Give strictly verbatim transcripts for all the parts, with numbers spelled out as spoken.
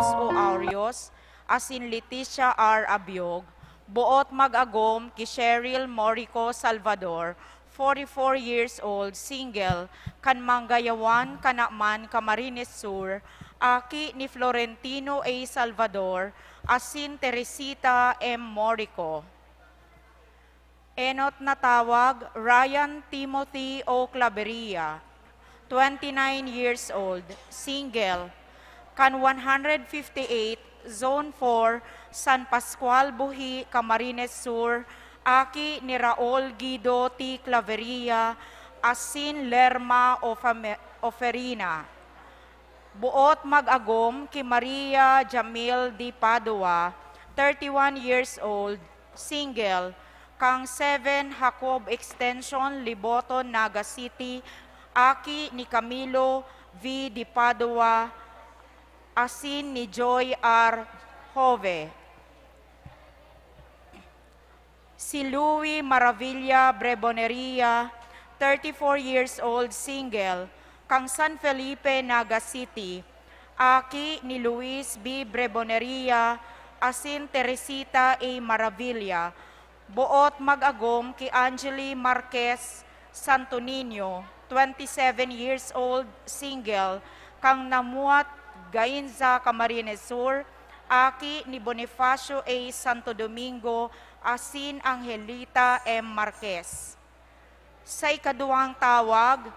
O Aurios, asin Leticia R. Abiog, boot mag-agom ki Cheryl Morico Salvador, forty-four years old, single, kan Mangayawan, Canaman, Camarines Sur, aki ni Florentino A. Salvador asin Teresita M. Morico. Enot na tawag, Ryan Timothy O. Claveria, twenty-nine years old, single, kan one hundred fifty-eight, Zone four, San Pascual, Buhi, Camarines Sur, aki ni Raul Guido T. Claveria asin Lerma Ofame-, Oferina. Boot mag-agom ki Maria Jamil de Padua, thirty-one years old, single, kan seven Jacob Extension, Liboton, Naga City, aki ni Camilo V. de Padua asin ni Joy R. Jove. Si Louis Maravilla Breboneria, thirty-four years old, single, kan San Felipe, Naga City, aki ni Luis B. Breboneria asin Teresita A. Maravilla, boot mag-agom ki Angeli Marquez Santo Niño, twenty-seven years old, single, kan Namuat, Gainza, Camarines Sur, aki ni Bonifacio A. Santo Domingo asin Angelita M. Marquez. Sa ikaduwang tawag,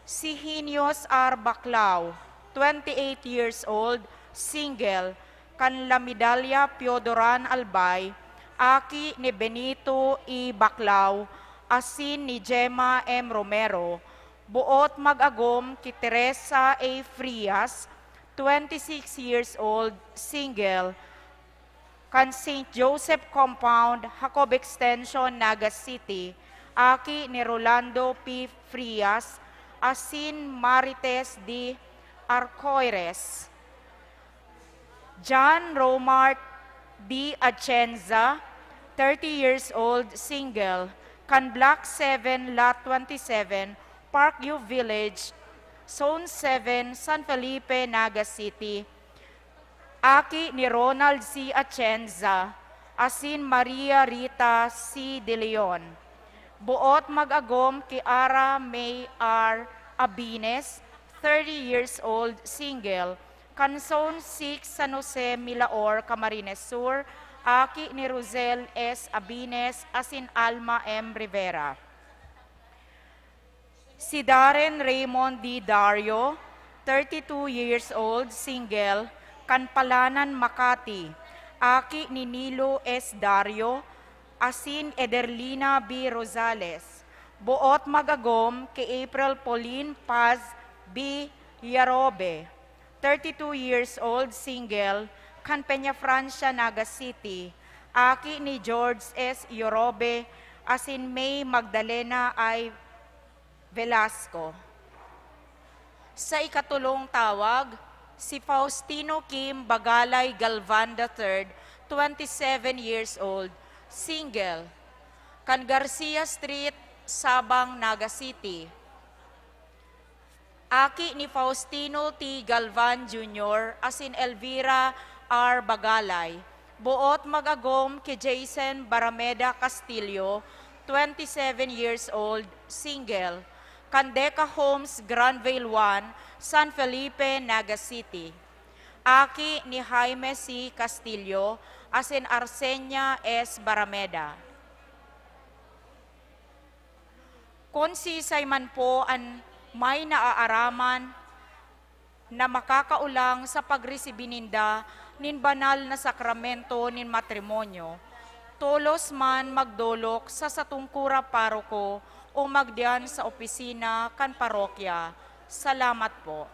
si Hinios R. Baclao, twenty-eight years old, single, kan La Medalla Piodoran Albay, aki ni Benito E. Baclao asin ni Gemma M. Romero, boot mag-agom ki Teresa A. Frias, twenty-six years old, single, kan Saint Joseph Compound, Jacob Extension, Naga City, aki ni Rolando P. Frias asin Marites D. Arcoires. John Romart D. Atienza, thirty years old, single, kan Block seven, Lot twenty-seven, Parkview Village, Zone seven, San Felipe, Naga City, aki ni Ronald C. Atienza asin Maria Rita C. De Leon. Boot mag-agom ki Ara May R. Abines, thirty years old, single, kan Zone six, San Jose, Milaor, Camarines Sur, aki ni Rosel S. Abines asin Alma M. Rivera. Si Darren Raymond D. Dario, thirty-two years old, single, kan Palanan, Makati, aki ni Nilo S. Dario asin Ederlina B. Rosales. Boot mag-agom ki April Pauline Paz B. Yarobe, thirty-two years old, single, kan Peñafrancia, Naga City, aki ni George S. Yarobe asin May Magdalena I. Velasco. Sa ikatulong tawag, si Faustino Kim Bagalay Galvan the third, twenty-seven years old, single, kan Garcia Street, Sabang, Naga City. Aki ni Faustino T. Galvan Junior asin Elvira R. Bagalay. Boot mag-agom ki Jason Barameda Castillo, twenty-seven years old, single, kan Deca Homes, Granville one, San Felipe, Naga City. Aki ni Jaime C. Castillo asin Arsenia S. Barameda. Kun siisay man po an may naaaraman na makakaolang sa pagresibi ninda nin banal na sakramento nin matrimonyo, tolos man magdolok sa satong kura paroko o magdiyan sa opisina kan parokya. Salamat po.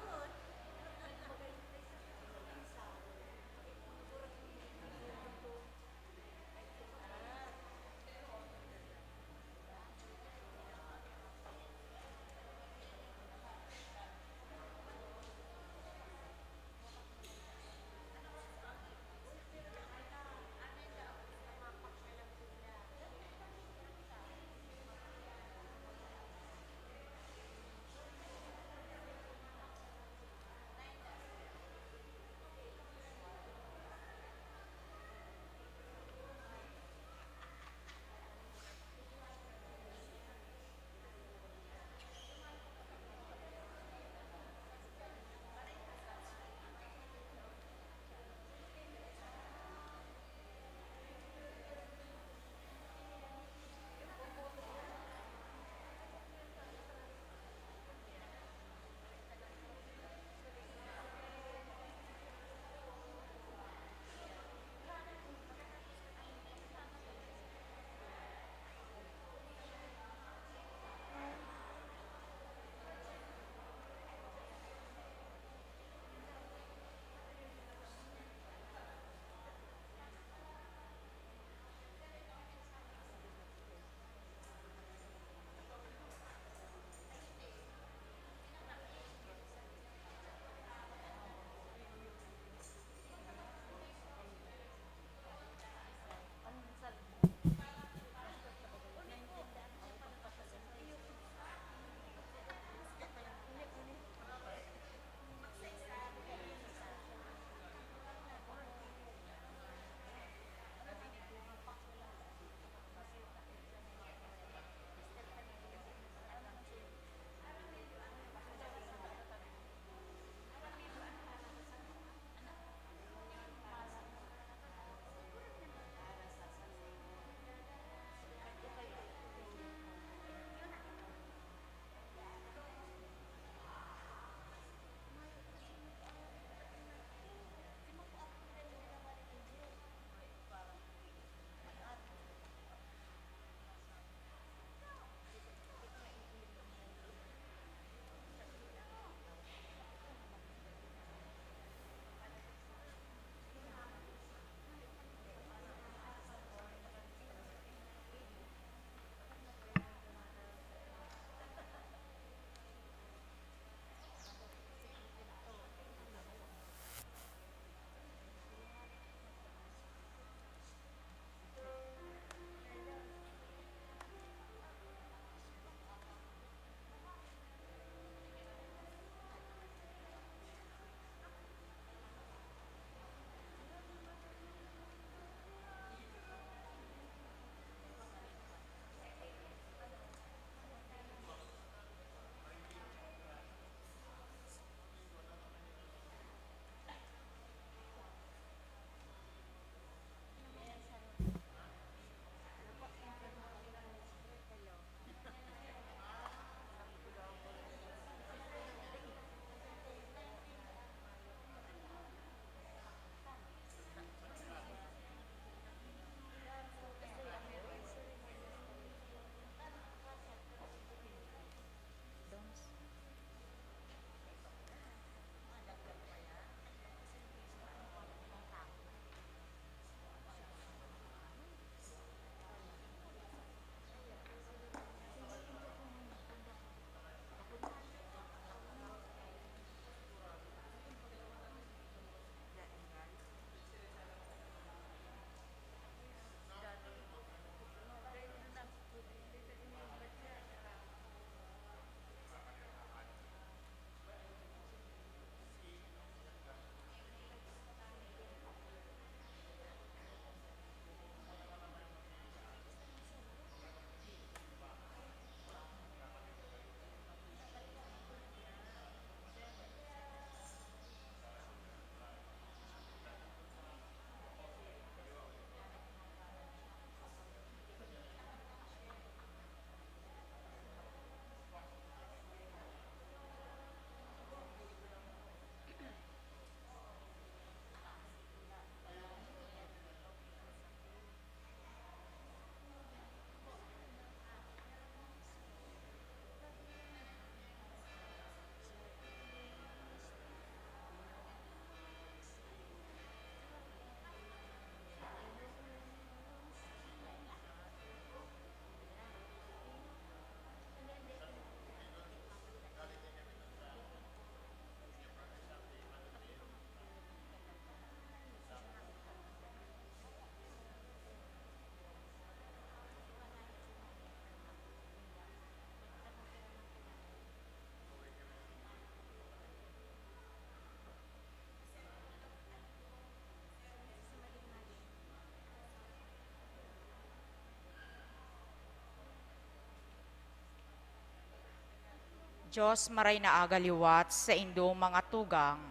Dios maray na aga liwat saindo mga tugang.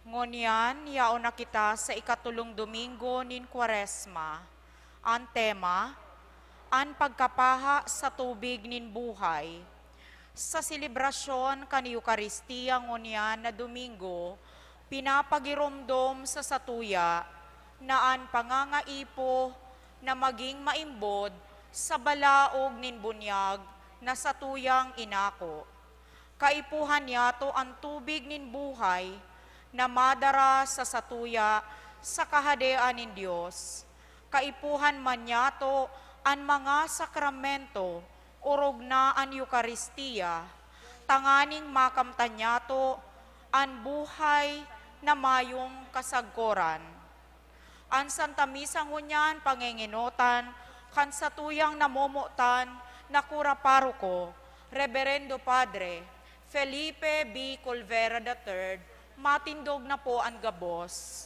Ngunyan, yaon na kita sa ikatolong domingo nin Kwaresma. An tema, an pagkapaha sa tubig nin buhay. Sa selebrasyon kan Eukaristia ngunyan na Domingo, pinapagiromdom sa satuya na an pangangaipo na maging maimbod sa balaog nin bunyag na satuyang inako. Kaipuhan niyato an tubig nin buhay na madara sa satuya sa Kahadean nin Dios. Kaipuhan man niyato an mga sakramento, orog na an Eukaristia, tanganing makamtan niyato an buhay na mayong kasagkoran. An Santa Misa ngunyan pangengenotan kan satuyang namomotan na kura paroko, Reberendo Padre Felipe B. Colvera the third, matindog na po an gabos.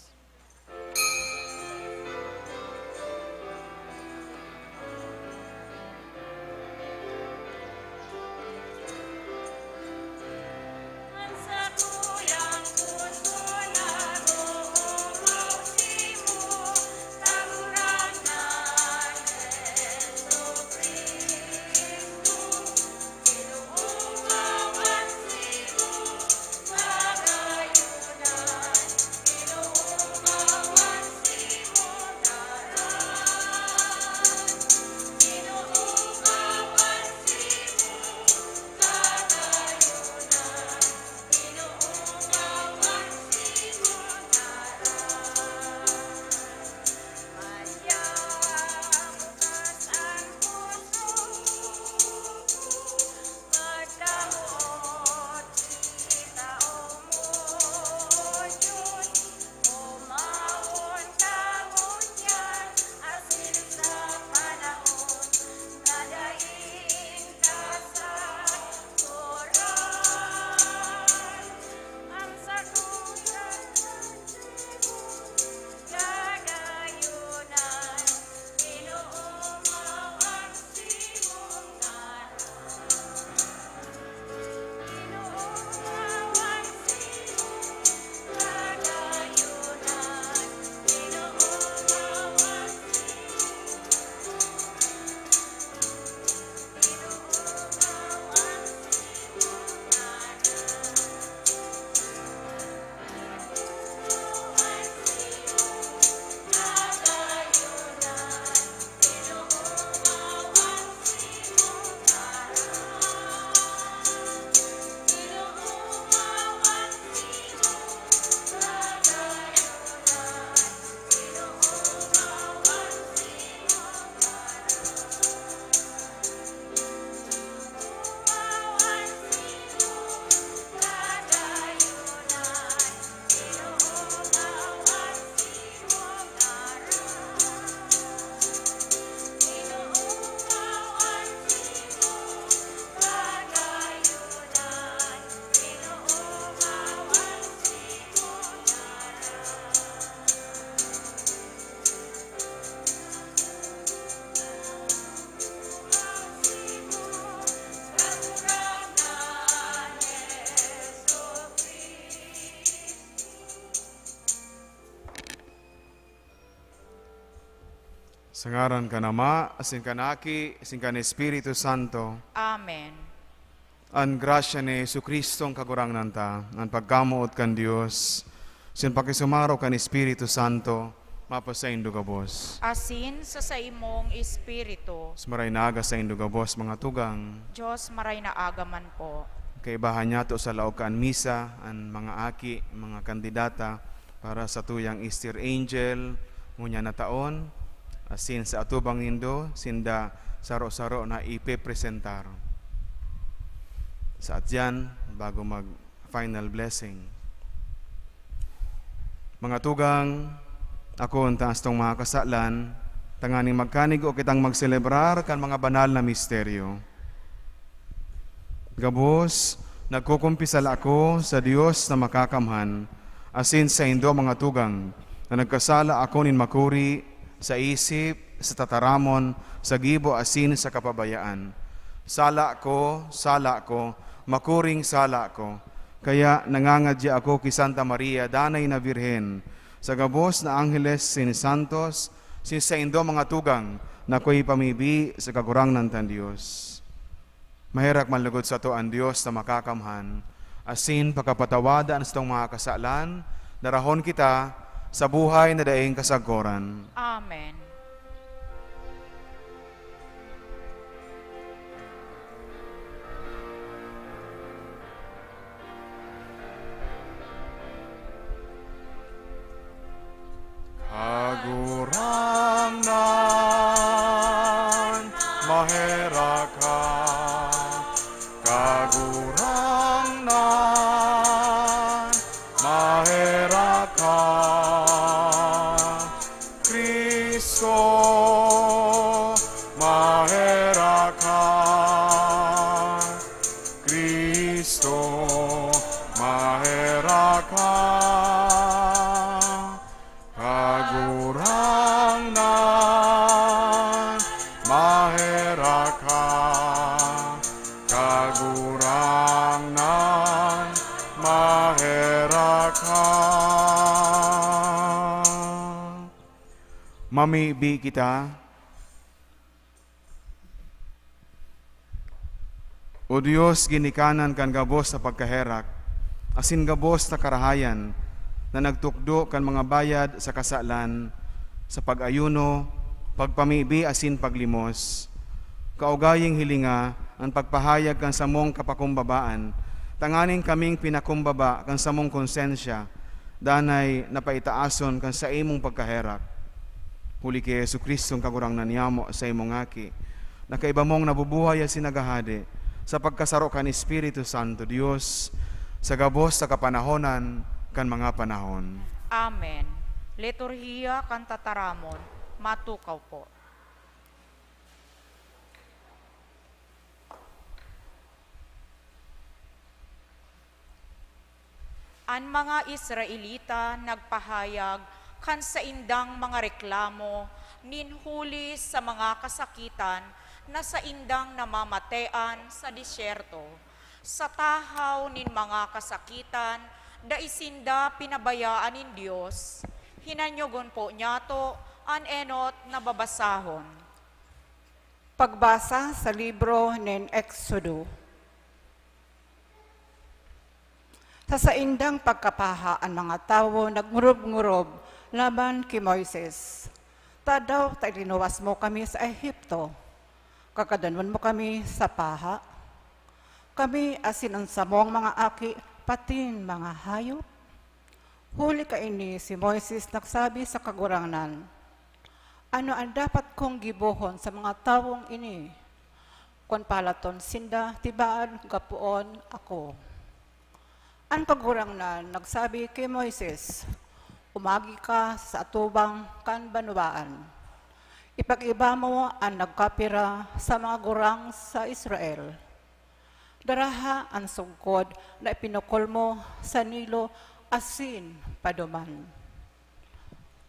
Sa ngaran kan Ama, asin kan Aki, asin kan Espiritu Santo. Amen. An grasya ni Jesu-Cristo an Kagurangnan ta, an pagkamoot kan Dios, asin pakisumaro kan Espiritu Santo, mapasaindo gabos. Asin sa saimong espiritu. Sa maray na aga saindo gabos, mga tugang. Dios maray na aga man po. Kaibahan niyato sa laog kan misa, an mga aki, mga kandidata, para sa tuyang Easter Angel, ngunyan na taon, asin sa atubang nindo, sinda saro-saro na ipepresentar. Sa atyan, bago mag final blessing. Mga tugang, ako an taas tong mga kasalan, tanganing magkanigo kitang magselebrar kan mga banal na misteryo. Gabos, nagkukumpisal ako sa Dios na makakamhan, asin saindo, mga tugang, na nagkasala ako nin makuri, sa isip, sa tataramon, sa gibo, asin sa kapabayaan. Sala ko, sala ko, makuring sala ko. Kaya nangangadya ako ki Santa Maria, danay na Birhen, sa gabos na angheles, sin santos, sin saindo mga tugang, na akoy pamibi sa Kagurangnan tang Dios. Maherak man lugod sato an Dios na Makakamhan, asin pakapatawada an satong mga kasalan, darahon kita sa buhay na daing kasagkoran. Amen. Kagurangnan, maherak ka. Kagurangnan, maherak ka. Cristo, maherak ka. Cristo, maherak ka. Kagurangnan, maherak ka. Kagurangnan, maherak ka. Mamibi kita. O Dios, ginikanan kan gabos na pagkaherak, asin gabos na karahayan na nagtukdo kan mga bayad sa kasalan, sa pag-ayuno, pagpamibi asin paglimos. Kaugaying hilinga an pagpahayag kan samong kapakumbabaan, tanganing kaming pinakumbaba kan samong konsensya, danay na paitaason kan saimong pagkaherak. Huli ki Jesu-Cristong Kagurangnan niyamo, saimong Aki, na kaiba mong nabubuhay asin naghahade sa pagkasaro kan Espiritu Santo, Dios, sa gabos na kapanahonan kan mga panahon. Amen. Liturhiya kan Tataramon, matukaw po. An mga Israelita nagpahayag kan saindang mga reklamo nin huli sa mga kasakitan na saindang namamatean sa disyerto. Sa tahaw nin mga kasakitan, dai sinda pinabayaan nin Dios. Hinanyogon po niyato an enot na babasahon. Pagbasa sa libro nin Exodo. Sa saindang pagkapaha, an mga tawo nagngurub-ngurub laban ki Moises, "Tadaw ta ilinuwas mo kami sa Egipto? Kagadanon mo kami sa paha, kami asin an samong mga aki, patin mga hayop." Huli kaini, si Moises nagsabi sa Kagurangnan, "Ano an dapat kong gibohon sa mga tawong ini? Kun pahalaton sinda, tibaad gapoon ako." An Kagurangnan nagsabi ki Moises, "Umagi ka sa atubang kan banwaan. Ipag-iba mo an nagkapira sa mga gurang sa Israel. Daraha an sugkod na ipinukol mo sa Nilo asin paduman.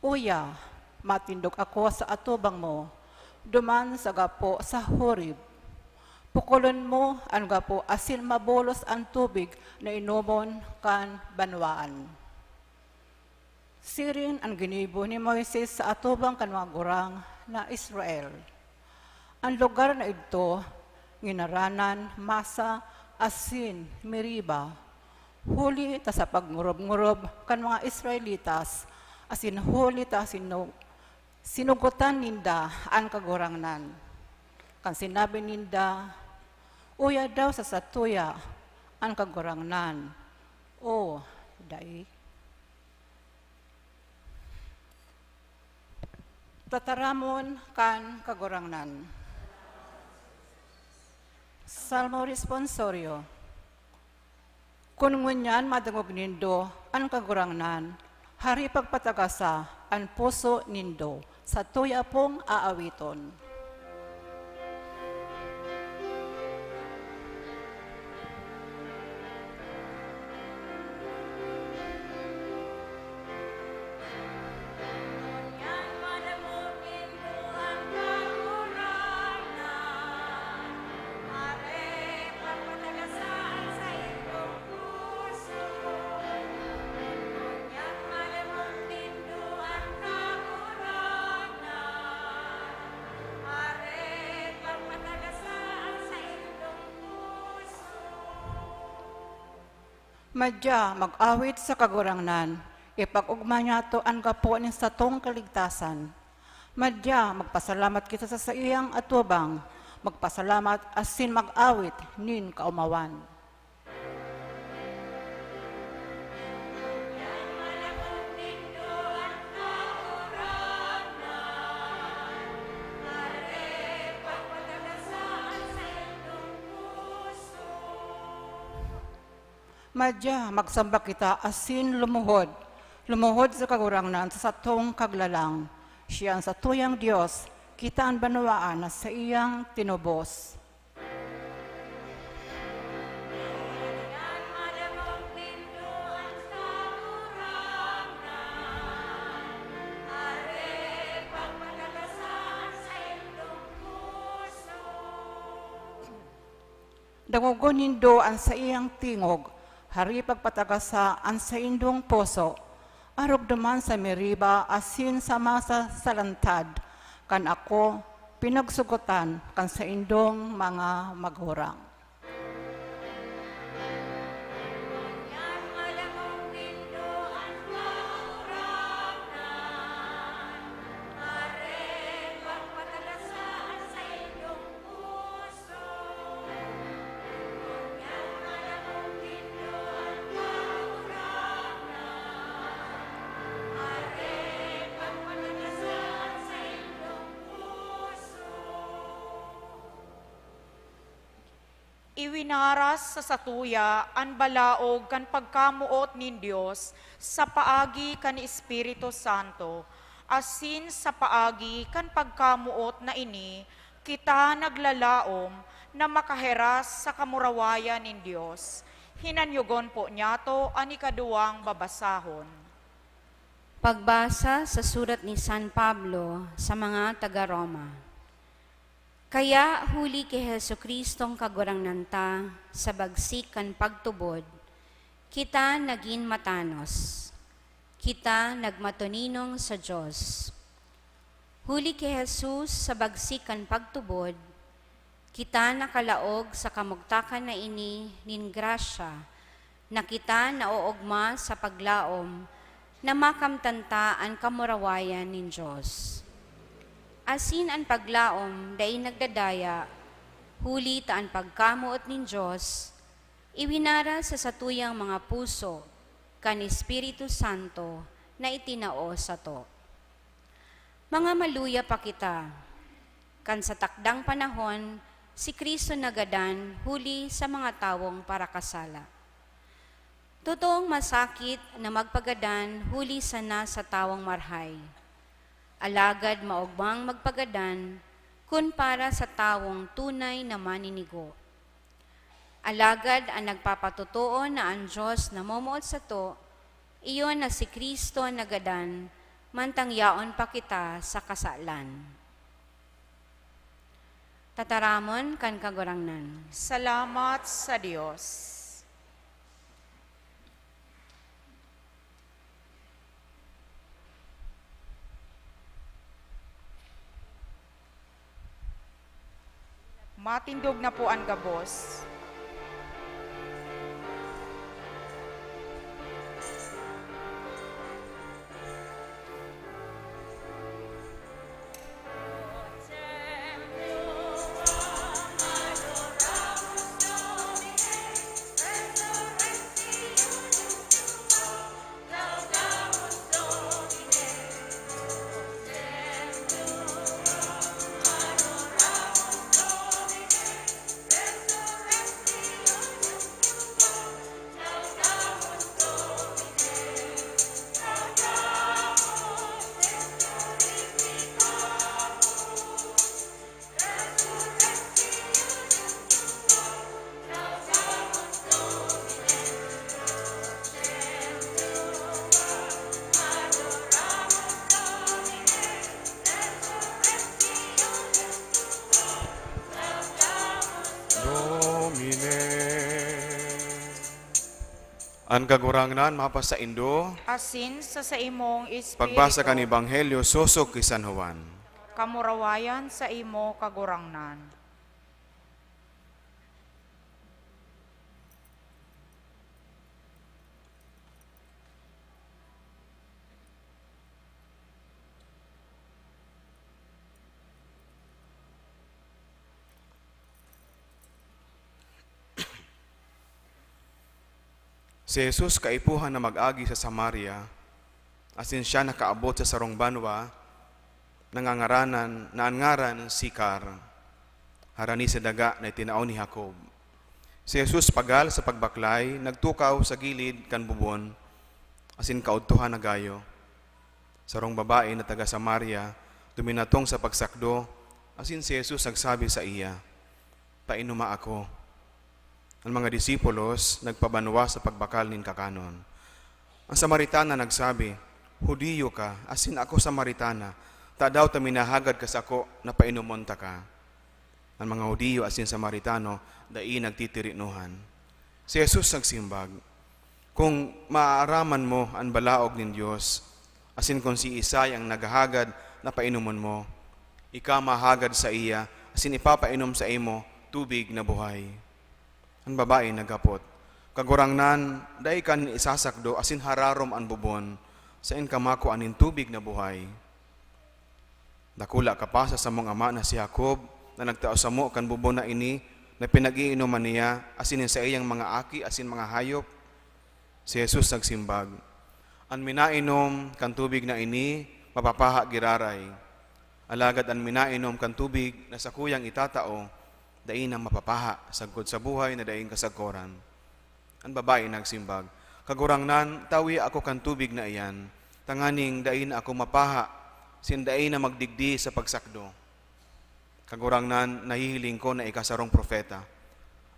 Uya, matindog ako sa atubang mo, duman sa gapo sa Horeb. Pukulon mo an gapo asin mabulos an tubig na inomon kan banwaan." Siring an ginibo ni Moises sa atubang kan mga gurang na Israel. An lugar na idto nginaranan Masa asin Meriba, huli ta sa pagngurub-ngurub kan mga Israelitas, asin huli ta sinu-, sinugotan ninda an Kagurangnan, kan sinabi ninda, "Uya daw sa satuya an Kagurangnan, o dai?" Tataramon kan Kagurangnan. Salmo Responsorio. Kun ngunyan madangog nindo an Kagurangnan, hari pagpatagasa an puso nindo, satuya pong aawiton. Madya mag-awit sa Kagurangnan, ipag-ogma niyato an gapo nin satong kaligtasan. Madya magpasalamat kita sa saiyang atubang, magpasalamat asin mag-awit nin kaomawan. Madya magsamba kita asin lumuhod, lumuhod sa Kagurangnan sa satong Kaglalang. Siya an satuyang Dios, kita an banwaan na saiyang tinubos. Dangogon nindo an saiyang tingog, hari pagpatagasa an saindong puso, arog duman sa Meriba asin sa Masa sa lantad, kan ako pinagsugotan kan saindong mga magurang. Iwinaras sa satuya an balaog kan pagkamoot nin Dios sa paagi kan Espiritu Santo, asin sa paagi kan pagkamoot na ini kita naglalaom na makahiras sa kamurawayan nin Dios. Hinanyogon po niyato an ikaduwang babasahon. Pagbasa sa surat ni San Pablo sa mga taga Roma. Kaya huli ki Jesu-Cristong Kagurangnan ta, sa bagsik kan pagtubod, kita nagin matanos, kita nagmatoninong sa Dios. Huli ki Jesus, sa bagsik kan pagtubod, kita nakalaog sa kamugtakan na ini nin grasya, na kita naoogma sa paglaom na makamtan ta an kamurawayan nin Dios. Asin an paglaom dai nagdadaya, huli ta an pagkamoot nin Dios iwinaras sa satuyang mga puso kan Espiritu Santo na itinao sato. Mga maluya pa kita, kan sa takdang panahon, si Cristo nagadan huli sa mga tawong parakasala. Totoong masakit na magpagadan huli sana sa tawong marhay. Alagad maogmang magpagadan kun para sa tawong tunay na maninigo. Alagad an nagpapatotoo na an Dios namomoot sato, iyo na si Cristo nagadan, mantang yaon pa kita sa kasalan. Tataramon kan Kagurangnan. Salamat sa Dios. Matindog na po an gabos. Domine. An Kagurangnan mapasaindo. Asin sa saimong espiritu. Pagbasa kan Ebanghelyo sosog ki San Juan. Kamurawayan sa imo, Kagurangnan. Si Jesus kaipuhan na mag-agi sa Samaria, asin siya nakaabot sa sarong banwa na ngangaranan, na an ngaran Sicar, harani sa daga na itinao ni Jacob. Si Jesus pagal sa pagbaklay, nagtukaw sa gilid kan bubon, asin kaudtohan na gayo. Sarong babae na taga Samaria duminatong sa pagsakdo, asin si Jesus nagsabi saiya, "Painoma ako." An mga disipulos nagpabanwa sa pagbakal nin kakanon. An Samaritana nagsabi, "Judio ka, asin ako Samaritana, tadaw ta minahagad ka sako na painomon taka?" An mga Judio asin Samaritano dai nagtitirinohan. Si Jesus nagsimbag, "Kun maaaraman mo an balaog nin Dios, asin kun siisay an naghahagad na painomon mo, ika mahagad saiya asin ipapainom saimo tubig na buhay." An babae naghapot, "Kagurangnan, dai ka nin isasakdo asin hararom an bubon, saen ka makua nin tubig na buhay?" Dakula ka pa sa samong ama na si Jacob, na nagtao samo kan bubon na ini na pinag-iinoman niya asin nin saiyang mga aki asin mga hayop? Si Jesus nagsimbag, "An minainom kan tubig na ini mapapaha giraray, alagad an minainom kan tubig na sakuyang itatao dai na mapapaha sagkod sa buhay na daing kasagkoran." An babae nagsimbag, "Kagurangnan, tawi ako kan tubig na iyan, tanganing dai na ako mapaha, sin dai na magdigdi sa pagsakdo. Kagurangnan, nahihiling ko na ika sarong propeta.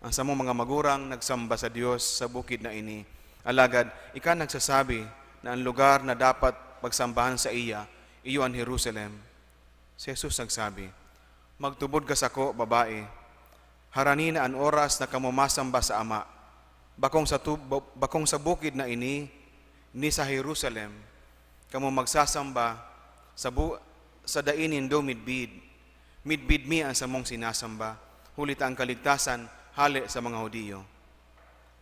An samong mga magurang nagsamba sa Dios sa bukid na ini, alagad ika nagsasabi na an lugar na dapat pagsambahan saiya, iyo an Jerusalem." Si Jesus nagsabi, "Magtubod ka sako, babae. Harani na an oras na kamo masamba sa Ama. Bakong sa tu-, ba-, bakong sa bukid na ini, ni sa Jerusalem, kamo magsasamba sa bu-, sa dai nindo midbid. Midbid mi an samong sinasamba, huli ta an kaligtasan hale sa mga Judio.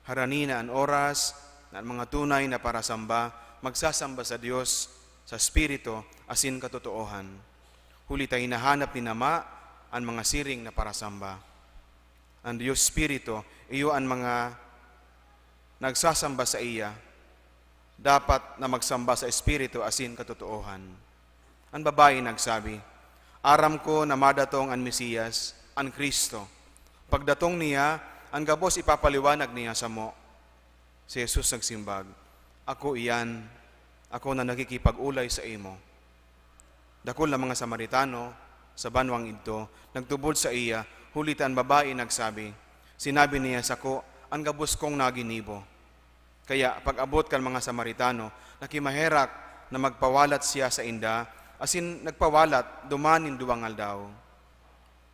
Harani na an oras na an mga tunay na parasamba magsasamba sa Dios sa espiritu asin katotoohan. Huli ta hinahanap nin Ama an mga siring na parasamba. An Dios Espiritu, iyo an mga nagsasamba saiya, dapat na magsamba sa espiritu asin katotoohan." An babae nagsabi, "Aram ko na madatong an Mesiyas, an Cristo. Pagdatong niya, an gabos ipapaliwanag niya samo." Si Jesus nagsimbag, "Ako iyan, ako na nakikipag-olay saimo." Dakul na mga Samaritano sa banwang idto nagtubod saiya, huli ta an babae nagsabi, "Sinabi niya sako an gabos kong naginibo." Kaya pag-abot kan mga Samaritano, nakimaherak na magpawalat siya sainda, asin nagpawalat duman nin duwang aldaw.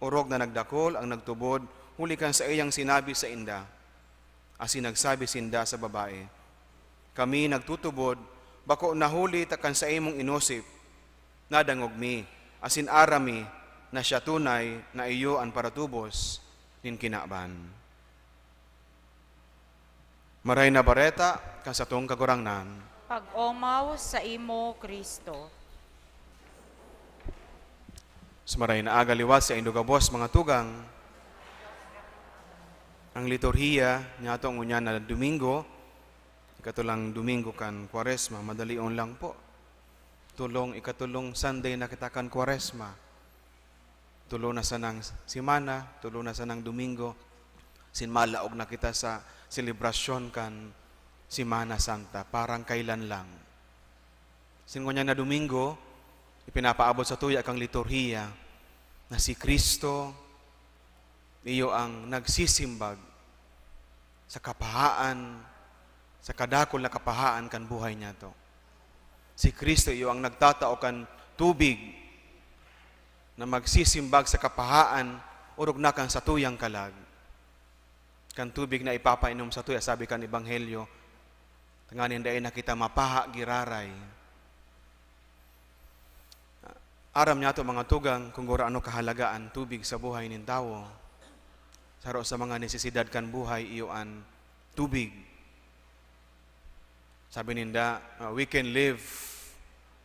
Orog na nagdakul an nagtubod huli kan saiyang sinabi sainda. Asin nagsabi sinda sa babae, "Kami nagtutubod, bako na huli ta kan saimong inosip, nadangog mi, asin aram mi na siya tunay na iyo an paratubos nin kinaban." Maray na Bareta kan satong Kagurangnan. Pag-omaw saimo, Cristo. Sa maray na aga liwat saindo gabos, mga tugang. Ang liturhiya niyato ngunyan na Domingo, ikatulang Domingo kan Kwaresma, madalion lang po. Tulong, ikatulong Sunday na kita kan Kwaresma. Tulo na sanang semana, tulo na sanang Domingo, sin malaog na kita sa selebrasyon kan Semana Santa, parang kailan lang. Sin ngunyan na Domingo, ipinapaabot sa tuya kang liturhiya na si Cristo, iyo ang nagsisimbag sa kapahaan, sa kadakul na kapahaan kan buhay niyato. Si Cristo iyo ang nagtatao kan tubig na magsisimbag sa kapahaan, orog na kan satuyang kalag. Kan tubig na ipapainom satuya, sabi kan Ebanghelyo, tanganing dai na kita mapaha giraray. Aram niyato, mga tugang, kung gurano kahalaga an tubig sa buhay nin tawo. Saro sa mga nesesidad kan buhay, iyo an tubig. Sabi ninda, uh, "We can live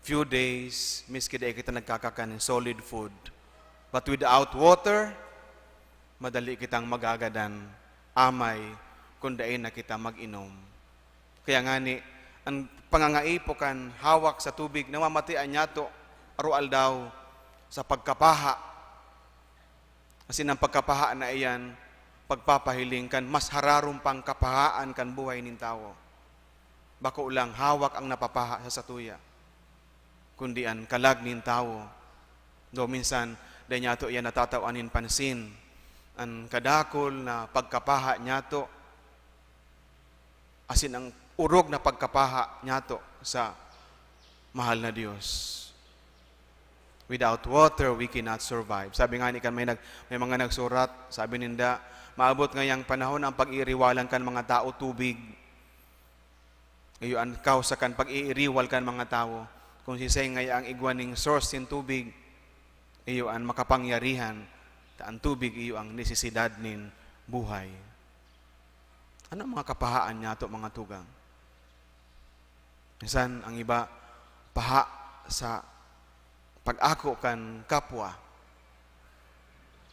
few days, miski dai kita nagkakakan nin solid food. But without water, madali kitang magagadan, amay kun dai na kita mag-inom." Kaya ngani, an pangangaipo kan hawak sa tubig namamatean niyato aroaldaw sa pagkapaha. Asin an pagkapaha na iyan pagpapahiling kan mas hararom pang kapahaan kan buhay nin tawo. Bako lang hawak ang napapaha sa satuya, kundi an kalag nin tawo. Daw minsan, dai niyato iyan natatawan nin pansin. An kadakul na pagkapaha niyato, asin ang orog na pagkapaha niyato sa mahal na Dios. "Without water, we cannot survive." Sabi nga ni kan may nag-, may mga nagsurat, sabi ninda, "Maabot ngayang panahon ang pag-iiriwalan kan mga tao tubig." Iyo an kausa kan pag-iiriwal kan mga tawo. Kung sisay ngaya ang igwa ning source nin tubig, iyo an makapangyarihan, ta an tubig iyo ang nesesidad nin buhay. Ano ang mga kapahaan niyato, mga tugang? Minsan, ang iba, paha sa pag-ako kan kapwa.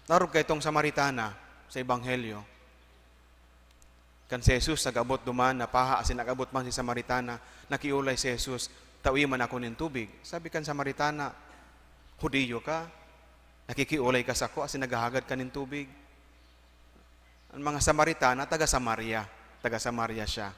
Narog kay itong Samaritana sa Ebanghelyo. Kan si Jesus nag-abot duman, napaha, asin nag-abot man si Samaritana, nakiolay si Jesus, "Tawi man ako nin tubig." Sabi kan Samaritana, "Hudiyo ka, nakikiolay ka sako, asin naghahagad ka nin tubig?" Ang mga Samaritana, taga Samaria. Taga Samaria siya.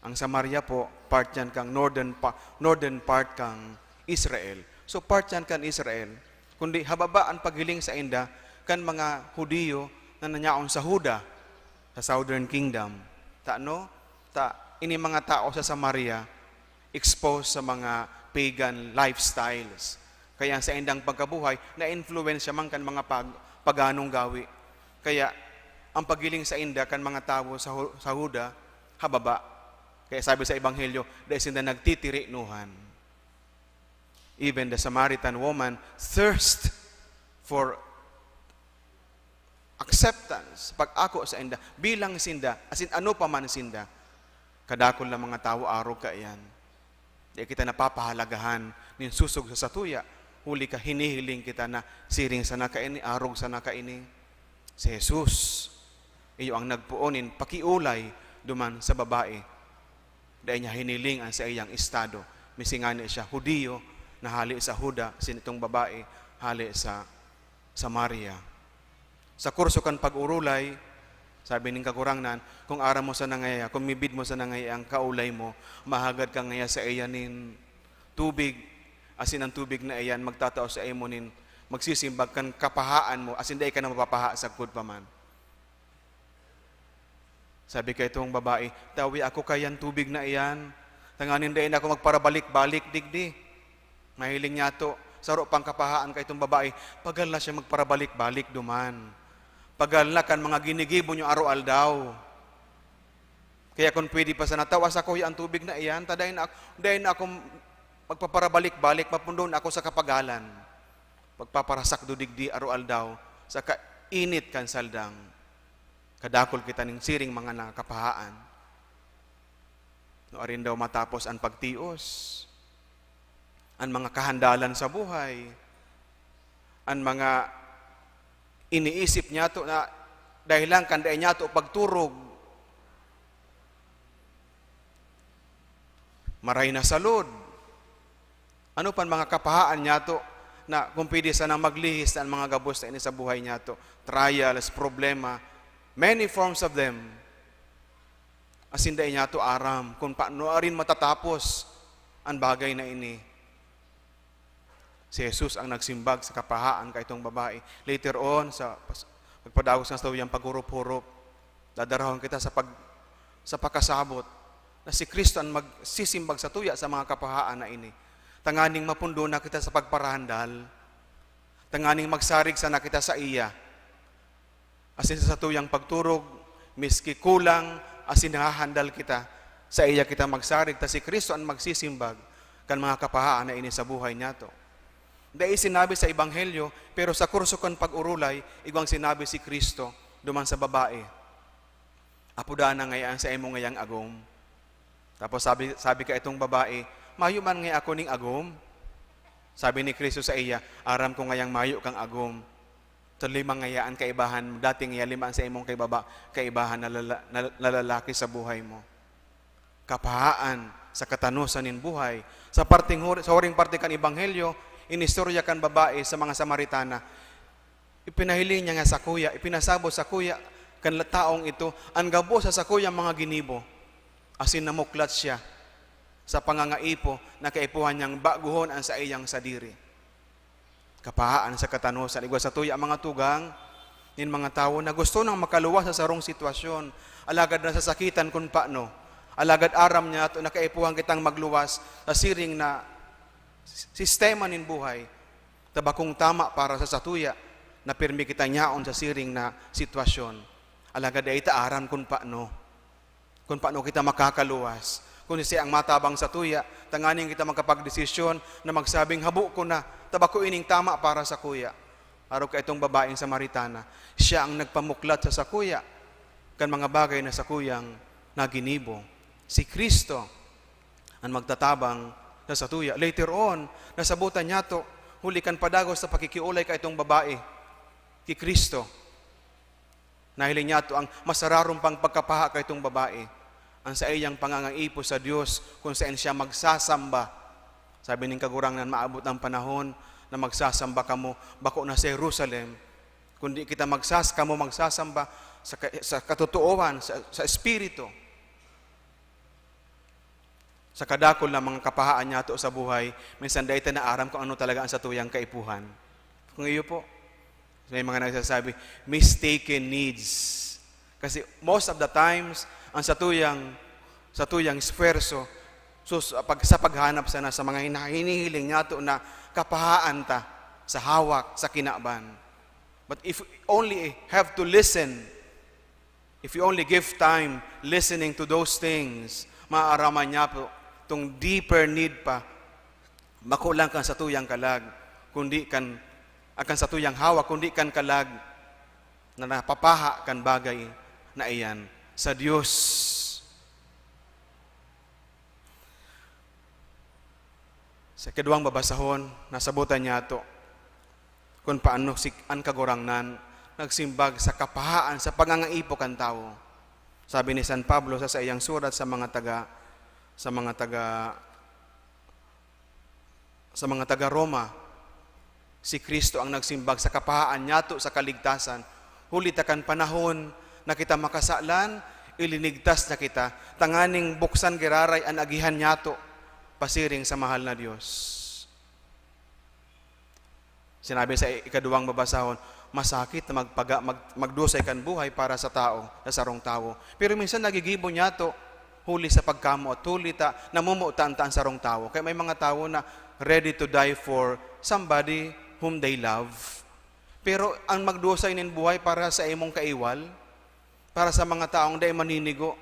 Ang Samaria po, part yan kang northern pa-, northern part kang Israel. So, part yan kan Israel. Kundi hababa an paghiling sainda kan mga Hudiyo na nanyaon sa Huda, sa Southern Kingdom. Ta ano? Ta ini mga tao sa Samaria, exposed sa mga pagan lifestyles. Kaya ang saindang pagkabuhay, naimpluwensya man kan mga pag-, paganong gawi. Kaya, ang paghiling sainda kan mga tawo sa Hu-, sa Huda, hababa. Kaya sabi sa Ebanghelyo, dai sinda nagtitirinohan. Even the Samaritan woman thirst for acceptance, pag-ako sainda, bilang sinda, asin ano pa man sinda. Kadakul na mga tawo arog kaiyan. Dai kita napapahalagahan nin sosog sa satuya, huli ka hinihiling kita na siring sana kaini, arog sana kaini. Si Jesus, iyo ang nagpoon nin pakiolay duman sa babae. Dai niya hiniling an saiyang estado. Misingani siya, Hudiyo na hale sa Huda, asin itong babae hale sa Samaria. Sa kurso kan pag-orolay, sabi nin Kagurangnan, "Kung aram mo sana ngaya, kung mibid mo sana ngaya ang kaolay mo, mahagad ka ngaya saiya nin tubig, asin an tubig na iyan magtatao saimo nin magsisimbag kan kapahaan mo, asin dai ka na mapapaha sagkod pa man." Sabi kaitong babae, "Tawi ako kaiyan tubig na iyan, tanganing dai na ako magparabalik-balik digdi." Mahiling niyato, saro pang kapahaan kaitong babae, pagal na siya magparabalik-balik duman. Pagal na kan mga ginigibo niyo aroaldaw. Kaya kung pwede pa sana, "Tawa sakuya an tubig na iyan, ta dai na ak-, dai na ako magpaparabalik-balik, mapundo na ako sa kapagalan." Pagpaparasakdo digdi aroaldaw sa kainit kan saldang. Kadakul kita nin siring mga nakapahaan. Nuarin daw matapos an pagtios, an mga kahandalan sa buhay, an mga iniisip niyato na dahelan kan dai niyato pagturog, maray na salud, ano pan mga kapahaan niyato na kung pwede sana maglihis na an mga gabos na ini sa buhay niyato, trials, problema, many forms of them. Asin dai niyato aram kung paano arin matatapos an bagay na ini. Si Jesus ang nagsimbag sa kapahaan kaitong babae. Later on, sa pas-, pagpadagos kan satuyang paghurup-hurup, dadarahon kita sa pag-, sa pakasabot na si Cristo ang magsisimbag satuya sa mga kapahaan na ini, tanganing mapundo na kita sa pagparahandal, tanganing magsarig sana kita saiya. Asin sa satuyang pagturog, miski kulang asin nahahandal kita, saiya kita magsarig, ta si Cristo an magsisimbag kan mga kapahaan na ini sa buhay niyato. Dai sinabi sa Ebanghelyo, pero sa kurso kan pag-orolay, igwang sinabi si Cristo duman sa babae, "Apodan na ngaya an saimo ngayang agom." Tapos sabi, sabi kaitong babae, "Mayo man ngaya ako ning agom." Sabi ni Cristo saiya, "Aram ko ngayang mayo kang agom. Ta lima ngaya an kaibahan, dati ngaya lima an saimong kaibaba-, kaibahan na lala-, na, na lalaki sa buhay mo." kapahaan sa katanosan nin buhay. Sa parteng huri, sa huring parte kan Ebanghelyo, inistorya kan babae sa mga Samaritana. Ipinahiling niya nga sakuya, ipinasabot sakuya kan taong ito an gabos sa sakuyang mga ginibo, asin namuklat siya sa pangangaipo na kaipuhan niyang bagohon an saiyang sadiri. Kapahaan sa katanosan. Igwa satuya, mga tugang, nin mga tawo na gusto nang makaluwas sa sarong sitwasyon, alagad nasasakitan kun paano. Alagad aram niyato na kaipuhan kitang magluwas sa siring na s-, sistema nin buhay, ta bakong tama para sa satuya na pirmi kitang yaon sa siring na sitwasyon. Alagad dai ta aram kun paano. Kun paano kita makakaluwas. Kun siya ang matabang satuya, tanganing kita makapagdesisyon na magsabing, "Habo ko na, ta bako ining tama para sakuya." Arog kaitong babaeng Samaritana, siya ang nagpamuklat sa sakuya kan mga bagay na sakuyang naginibo. Si Cristo ang magtatabang sa satuya. Later on, nasabutan niyato, huli kan padagos sa pakikiolay kaitong babae ki Cristo. Nahiling niyato ang masararom pang pagkapaha kaitong babae, ang saiyang pangangaipo sa Dios, kung saen siya magsasamba. Sabi ning Kagurangnan, "Maabot ang panahon na magsasamba kamo, bako na sa Jerusalem, kundi kita magsas-, kamo magsasamba sa ka-, sa katotoohan, sa, sa Espiritu." Sa kadakul na mga kapahaan niyato sa buhay, minsan dai ta naaram kung ano talaga ang satuyang kaipuhan. Kung iyo po, may mga nagsasabi, "Mistaken needs." Kasi most of the times, ang satuyang, satuyang esfuerso, so, sa pag-, sa paghanap sana sa mga hina-, hinihiling niyato na kapahaan ta sa hawak, sa kinaban. But if we only have to listen, if we only give time listening to those things, maaaraman niyato tong deeper need pa, bako lang kan satuyang kalag, kundi kan, ah, kan satuyang hawak, kundi kan kalag na napapaha kan bagay na iyan sa Dios. Sa ikaduwang babasahon, nasabotan niyato kun paano si, an Kagurangnan nagsimbag sa kapahaan sa pangangaipo kan tawo. Sabi ni San Pablo sa saiyang surat sa mga taga, sa mga taga, sa mga taga Roma, "Si Cristo ang nagsimbag sa kapahaan niyato sa kaligtasan, huli ta kan panahon na kita makasalan, ilinigtas na kita, tanganing buksan giraray an agihan niyato pasiring sa mahal na Dios." Sinabi sa ikaduwang babasahon, masakit na magpaga-, mag-, magdusay kan buhay para sa tao, sa sarong tawo. Pero minsan nagigibo niyato, huli sa pagkamoot, huli ta namumutan ta an sarong tawo. Kaya may mga tawo na ready to die for somebody whom they love. Pero ang magdusay nin buhay para sa imong kaiwal, para sa mga taong dai maninigo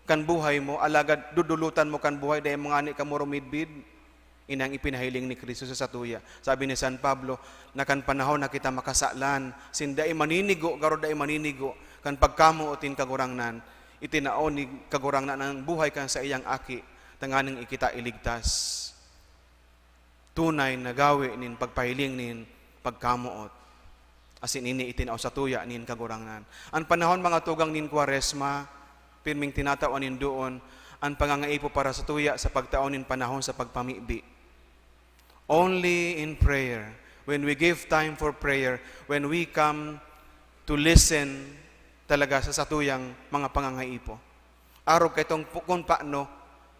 kan buhay mo, alagad dudulutan mo kan buhay, dai mo ngani kamo rumidbid. Ini ang ipinahiling ni Cristo sa satuya. Sabi ni San Pablo, na kan panahon na kita makasalan, sin dai maninigo, garo dai maninigo, kan pagkamoot nin Kagurangnan, itinao ni Kagurangnan ang buhay kan saiyang Aki, tanganing ikita iligtas. Tunay na gawe nin pagpahiling nin pagkamoot. Asin ini itinao satuya nin Kagurangnan. An panahon, mga tugang, nin Kwaresma, pirming tinatao nin doon an pangangaipo para satuya sa pagtao nin panahon sa pagpamibi. Only in prayer, when we give time for prayer, when we come to listen talaga sa satuyang mga pangangaipo. Arog kaitong pu-, kun paano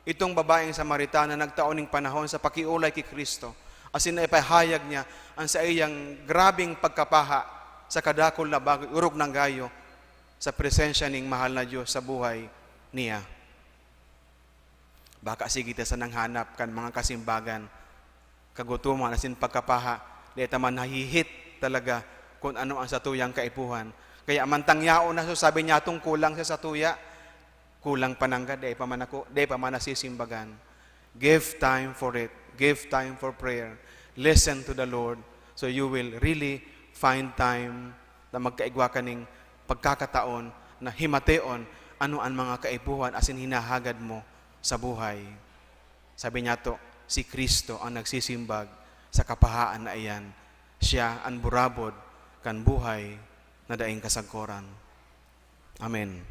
itong babaeng Samaritana nagtao nin panahon sa pakiolay ki Cristo, asin naipahayag niya an saiyang grabeng pagkapaha sa kadakul na bagay, orog nang gayo, sa presensya ning mahal na Dios sa buhay niya. Baka sige ta sanang hanap kan mga kasimbagan, kagutoman asin pagkapaha, dai ta man nahihit talaga kun ano an satuyang kaipuhan. Kaya mantang yaon na, so sabi niya, "Atong kulang sa satuya, kulang pa nanggad, dai pa man ako, dai pa man nasisimbagan." Give time for it. Give time for prayer. Listen to the Lord. So you will really find time na magkaigwa ka ning pagkakataon na himateon ano an mga kaipuhan asin hinahagad mo sa buhay. Sabi niyato, si Cristo ang nagsisimbag sa kapahaan na iyan. Siya an burabod kan buhay na daing kasagkoran. Amen.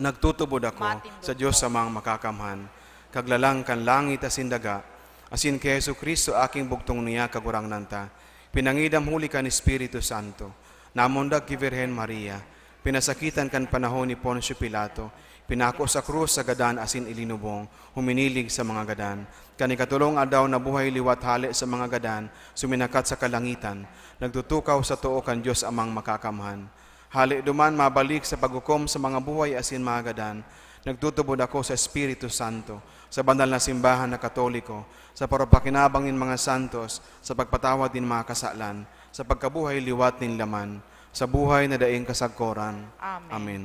Nagtutubod ako sa Dios Samang Makakamhan, Kaglalang kan langit asin daga, asin ki Jesu-Cristo, aking bugtong niya, Kagurangnan ta, pinangidam huli kan Espiritu Santo, namundag ki Birhen Maria, pinasakitan kan panahon ni Poncio Pilato, pinako sa krus sa gadan asin ilinubong, huminilig sa mga gadan. Kan ikatolong aldaw nabuhay liwat hale sa mga gadan, suminakat sa kalangitan, nagtutukaw sa too kan Dios Amang Makakamhan. Hale duman mabalik sa paghukom sa mga buhay asin mga gadan, nagtutubod ako sa Espiritu Santo, sa banal na simbahan na Katoliko, sa parapakinabang nin mga santos, sa pagpatawad nin mga kasalan, sa pagkabuhay liwat nin laman, sa buhay na daing kasagkoran. Amen. Amen.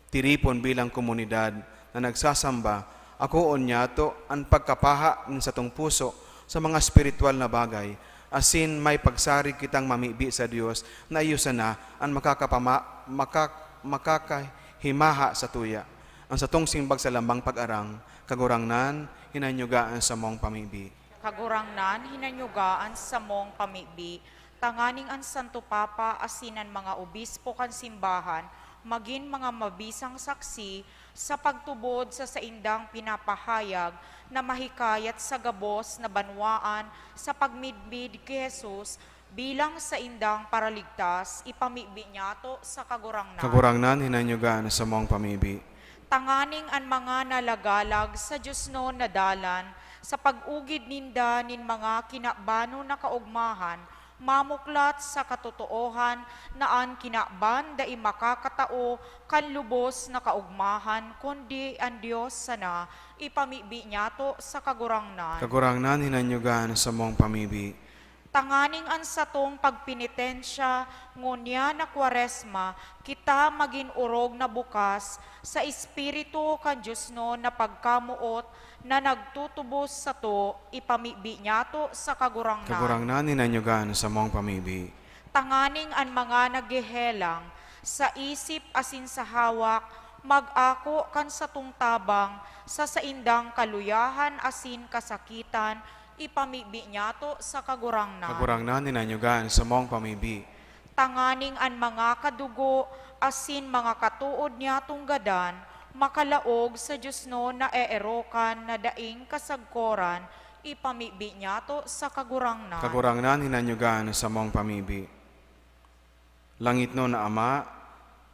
Tiripon bilang komunidad na nagsasamba, akoon niyato an pagkapaha nin satong puso sa mga espirituwal na bagay, asin may pagsarig kitang mamibi sa Dios na iyo sana an makakapama-, makak-, makakahimaha satuya. An satong simbag sa lambang pag-arang, Kagurangnan, hinanyuga an samong pamibi. Kagurangnan, hinanyuga an samong pamibi, tanganing an Santo Papa asin an mga obispo kan simbahan magin mga mabisang saksi sa pagtubod sa saindang pinapahayag na mahikayat sa gabos na banwaan sa pagmidbid ki Jesus bilang saindang Paraligtas, ipamibi niyato sa Kagurangnan. Kagurangnan, hinanyuga an samong pamibi. Tanganing an mga nalagalag sa diosnon na dalan, sa pag-ugid ninda nin mga kinabanon na kaogmahan, mamuklat sa katotoohan na an kinaban dai makakatao kan lubos na kaogmahan, kundi an Dios sana, ipamibi niyato sa Kagurangnan. Kagurangnan, hinanyuga an samong pamibi. Tanganing an satong pagpenitensya ngunyan na Kwaresma, kita magin orog na bukas sa Espiritu kan diosnon na pagkamoot na nagtutubos sato, ipamibi niyato sa Kagurangnan. Kagurangnan, hinanyuga an samong pamibi. Tanganing an mga naghehelang sa isip asin sa hawak mag-ako kan satong tabang sa saindang kaluyahan asin kasakitan, ipamibi niyato sa Kagurangnan. Kagurangnan, hinanyuga an samong pamibi. Tanganing an mga kadugo asin mga katood niyatong gadan makalaog sa diosnon na eerokan na daing kasagkoran, ipamibi niyato sa Kagurangnan. Kagurangnan, hinanyuga an samong pamibi. Langitnon na Ama,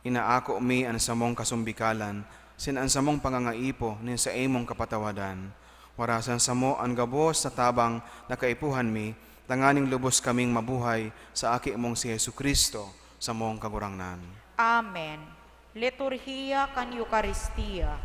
inaako mi an samong kasumbikalan, asin an samong pangangaipo nin saimong kapatawadan. Warasan samo an gabos na tabang na kaipuhan mi, tanganing lubos kaming mabuhay sa Aki mong si Jesu-Cristo, samong Kagurangnan. Amen. Liturhiya kan Eukaristia.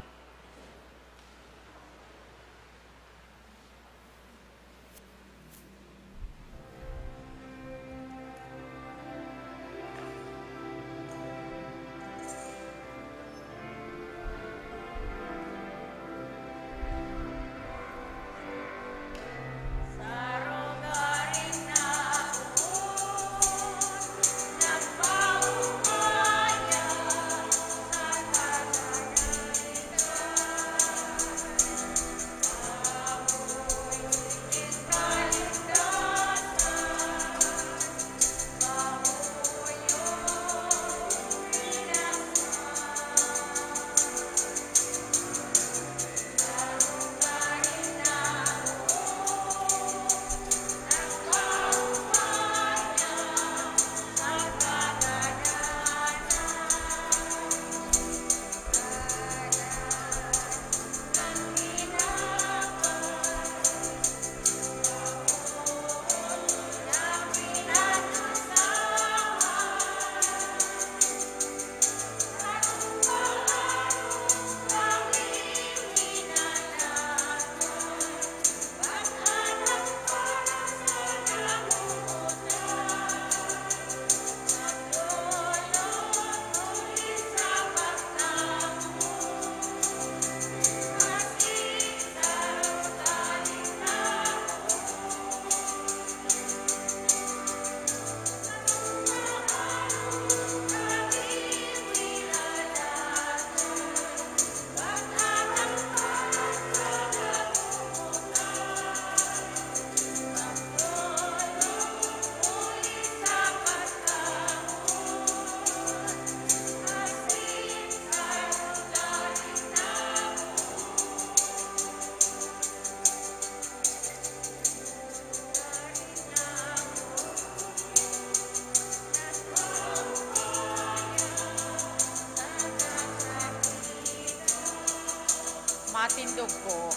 Matindog po.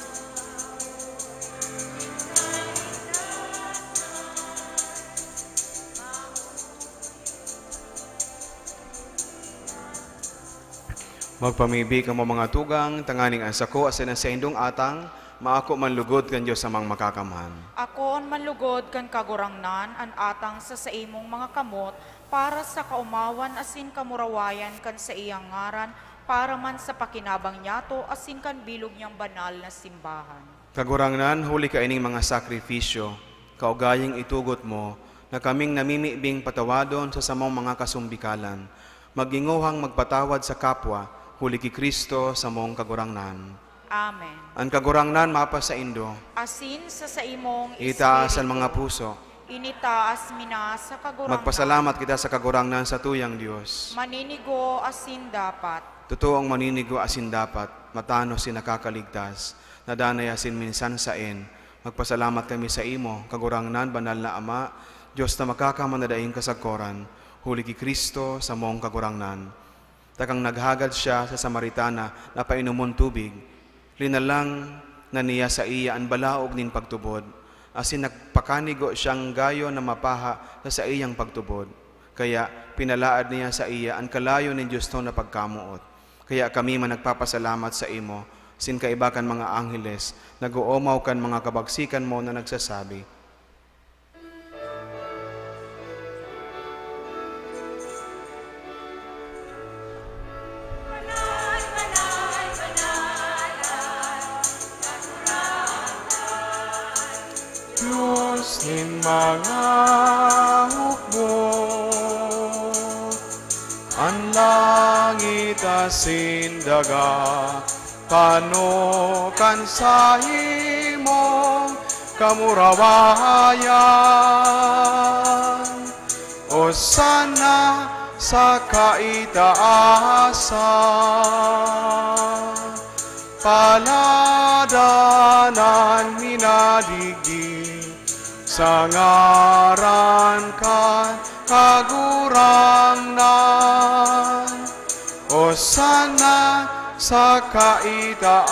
Magpamibi kamo, mga tugang, tanganing an sako asin an saindong atang maako man lugod kan Dios Amang Makakamhan. Akoon man lugod kan Kagurangnan an atang sa saimong mga kamot, para sa kaomawan asin kamurawayan kan saiyang ngaran, para man sa pakinabang niyato asin kan bilog niyang banal na simbahan. Kagurangnan, huli kaining mga sakrifisyo, kaugayang itugot mo na kaming namimibing patawadon sa samong mga kasumbikalan, magingohang magpatawad sa kapwa, huli ki Cristo, samong Kagurangnan. Amen. An Kagurangnan mapasaindo. Asin sa saimong Itaas an mga espiritu. Puso. Initaas mi na sa Kagurangnan. Magpasalamat kita sa Kagurangnan, sa tuyang Dios. Maninigo asin dapat. Totoong maninigo asin dapat, matanos asin nakakaligtas, na danay asin minsan saen. Magpasalamat kami saimo, Kagurangnan, Banal na Ama, Dios na makakamhan na daing kasagkoran, huli ki Cristo, samong Kagurangnan. Takang naghagad siya sa Samaritana na painomon tubig, linalang na niya saiya an balaog nin pagtubod, asin nagpakanigo siyang gayo na mapaha sa saiyang pagtubod. Kaya pinalaad niya saiya an kalayo nin diosnon na pagkamoot. Kaya kami man nagpapasalamat saimo, asin kaiba kan mga angheles, nag-oomaw kan mga kabagsikan mo na nagsasabi, Dios nin mga hukbo, an langit asin daga, tano kan saimong kamurawayan. Osana sa kaitaasan, palad an minadigdi sa ngaran kan Kagurangnan. Osana sa kaitaasan.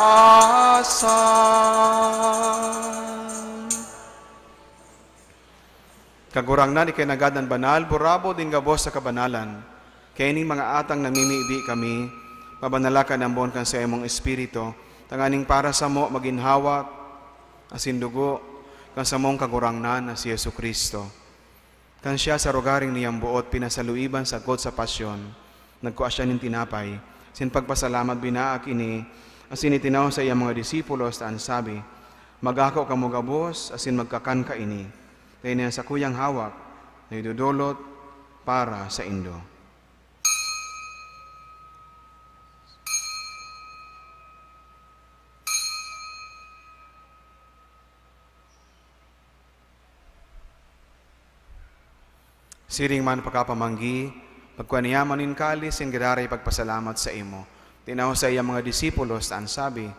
Kagurangnan, ika nanggad an banal, burabod nin gabos sa kabanalan. Kaya ning mga atang namimibi kami, pabanala kan ambon kan saimong Espiritu, tanganing para samo magin hawak asin dugo kan samong Kagurangnan na si Jesu-Cristo. Kan siya sa rogaring niyang boot pinasaluiban sagkod sa pasyon, nagkua siya nin tinapay, sin pagpasalamat binaak ini, asin itinao sa iyang mga disipulos ta an sabi, "Mag-ako kamo gabos asin magkakan kaini, ta ini an sakuyang hawak na idodolot para saindo." Siring man pakapamanggi, pagkua niya man nin kalis, nin giraray pagpasalamat saimo, tinaw sa iyang mga disipulos, ta an sabi,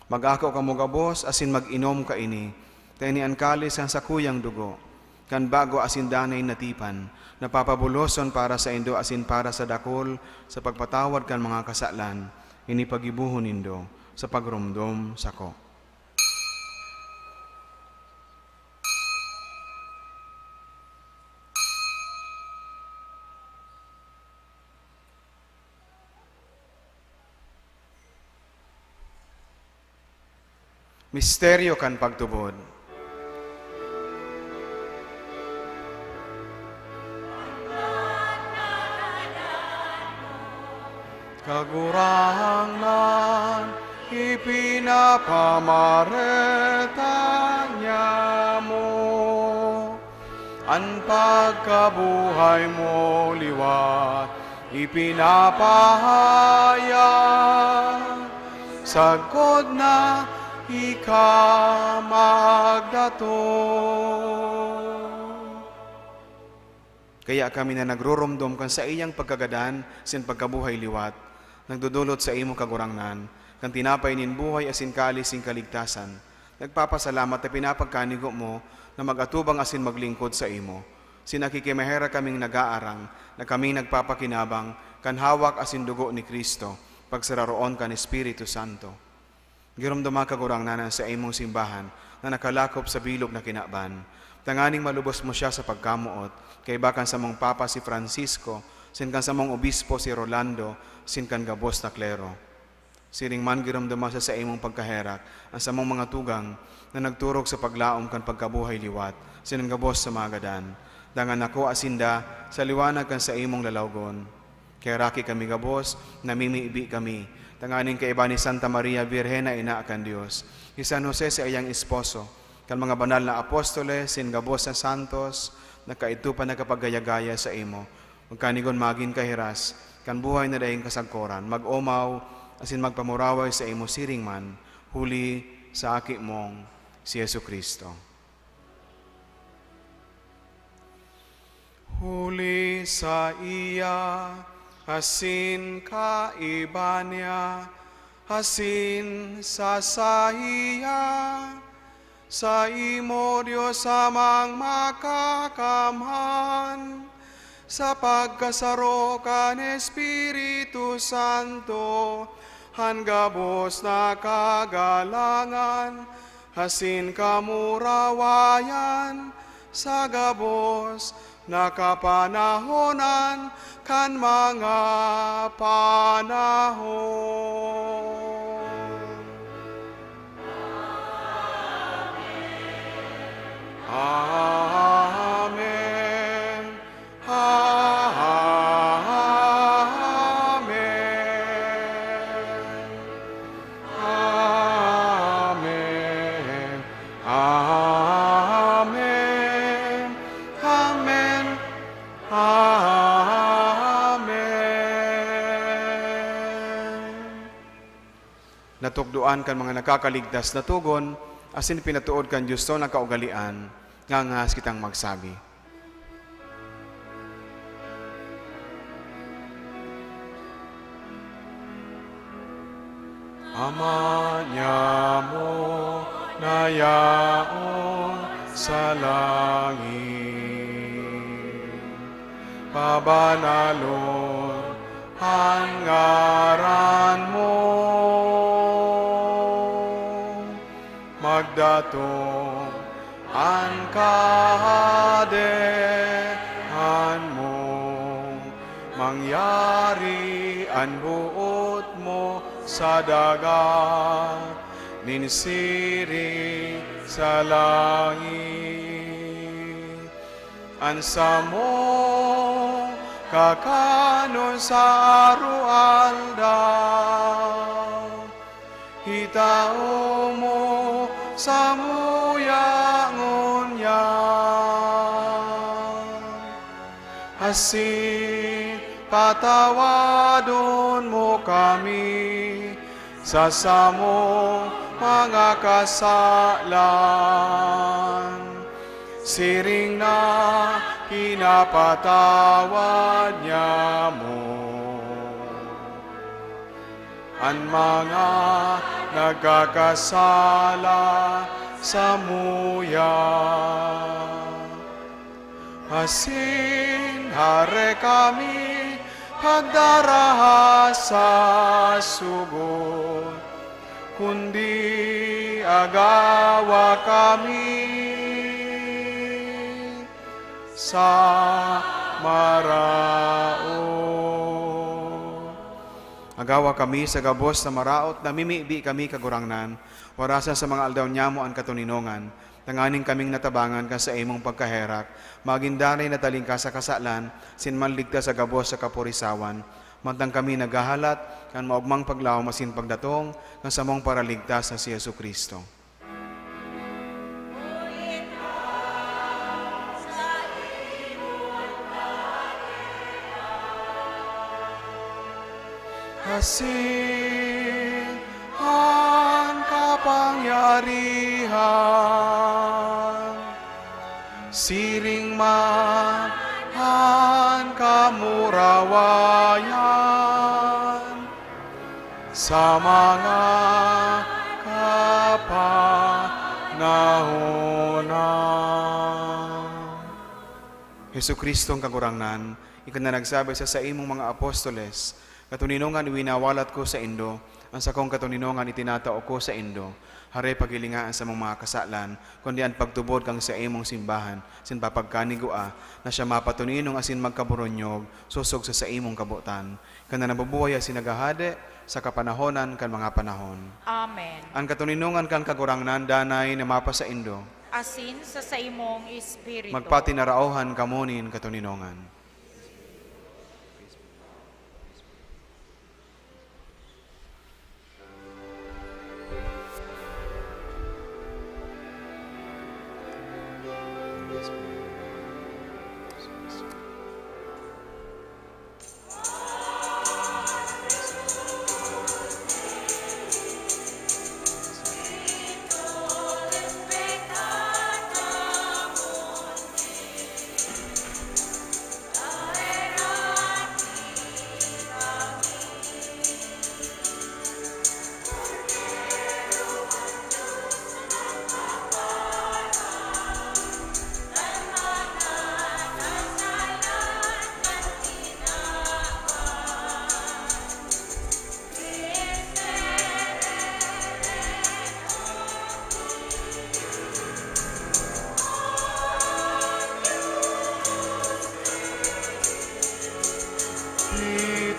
"Mag-ako kamo gabos asin mag-inom kaini, ta ini an kalis kan sakuyang dugo, kan bago asin danay na tipan, na papabuloson para saindo asin para sa dakul sa pagpatawad kan mga kasalan. Ini paggibohon nindo sa pagromdom sako." Misteryo kan pagtubod. Kagurangnan, ipinapamareta niamo an pagkabuhay mo liwat, ipinapahayag sagkod na ika magdatong. Kaya kami na nagruromdom kan saiyang pagkagadan asin pagkabuhay liwat, nagdodolot saimo, Kagurangnan, kan tinapay nin buhay asin kalis nin kaligtasan. Nagpapasalamat ta pinapagkanigo mo na mag-atubang asin maglingkod saimo. Sin nakikimaherak kaming nag-aarang na kami nagpapakinabang kan hawak asin dugo ni Cristo, pagsararoon kan Espiritu Santo. Giromdoma, Kagurangnan, an saimong simbahan na nakalakop sa bilog na kinaban, tanganing malubos mo siya sa pagkamoot, kaiba kan samong Papa si Francisco, sin kan samong Obispo si Rolando, sin kan gabos na klero. Siring man, giromdoma sa saimong pagkaherak an samong mga tugang na nagturog sa paglaom kan pagkabuhay liwat, sin an gabos sa mga gadan, dangan nakua sinda sa liwanag kan saimong lalawgon. Kaheraki kami gabos, namimibi kami, tanganing kaiba ni Santa Maria Birhen na ina kan Dios, ni San Jose sa iyang esposo, kan mga banal na apostoles, sin gabos na santos, na kaidto pa nagkapagaya-gaya saimo, magkanigon magin kahiras kan buhay na daing kasagkoran, mag-omaw asin magpamuraway saimo siring man, huli sa Aki mong si Jesu-Cristo. Huli saiya, asin kaiba niya, asin sa saiya, saimo, Dios Amang Makakamhan, sa pagkasaro kan Espiritu Santo, an gabos na kagalangan asin kamurawayan sa gabos na kapanahonan kan mga panahon. Amen. Amen. Amen. Amen. Amen. Amen. Natukdoan kan mga nakakaligtas na togon, asin pinatood kan Dios na kaugalean, ngangaas kitang magsabi. Ama niamo na yaon sa langit, pabanalon an ngaran mo. Magdatong an Kahadean mo, mangyari an boot mo sa daga nin siring sa langit. An samong kakanon sa aroaldaw, itao mo samuya ngunyan. Asin patawadon mo kami sa samong mga kasalan, siring na pinapatawad niamo an mga nagkakasala samuya. Asin hare kami pagdaraha sa sugod, kundi agawa kami sa maraot. Agawa kami sa gabos na maraot, namimibi kami, Kagurangnan, warasan sa mga aldaw niamo an katoninongan, tanganing kaming natabangan kan saimong pagkaherak, magin danay na talingkas sa kasalan, sin manligtas sa gabos sa kapurisawan, mantang kami naghahalat kan maogmang paglaom asin pagdatong kan samong Paraligtas na si Jesu-Cristo. Asin an kapangyarihan, siring man an kamurawayan sa mga kapanahonan. Jesu-Cristong Kagurangnan, ika na nagsabi sa saimong mga apostoles, Katoninongan, iwinawalat ko saindo an sakong katoninongan, itinatao ko saindo, hare paghilinga an samong mga kasalan, kundi an pagtubod kan saimong simbahan, asin papagkanigua na siya mapatoninong asin magkaboronyog sosog sa saimong kabotan, kan na nabubuhay asin naghahade sa kapanahonan kan mga panahon. Amen. An katoninongan kan Kagurangnan danay na mapasaindo. Asin sa saimong espiritu. Magpatinaraohan kamo nin katoninongan.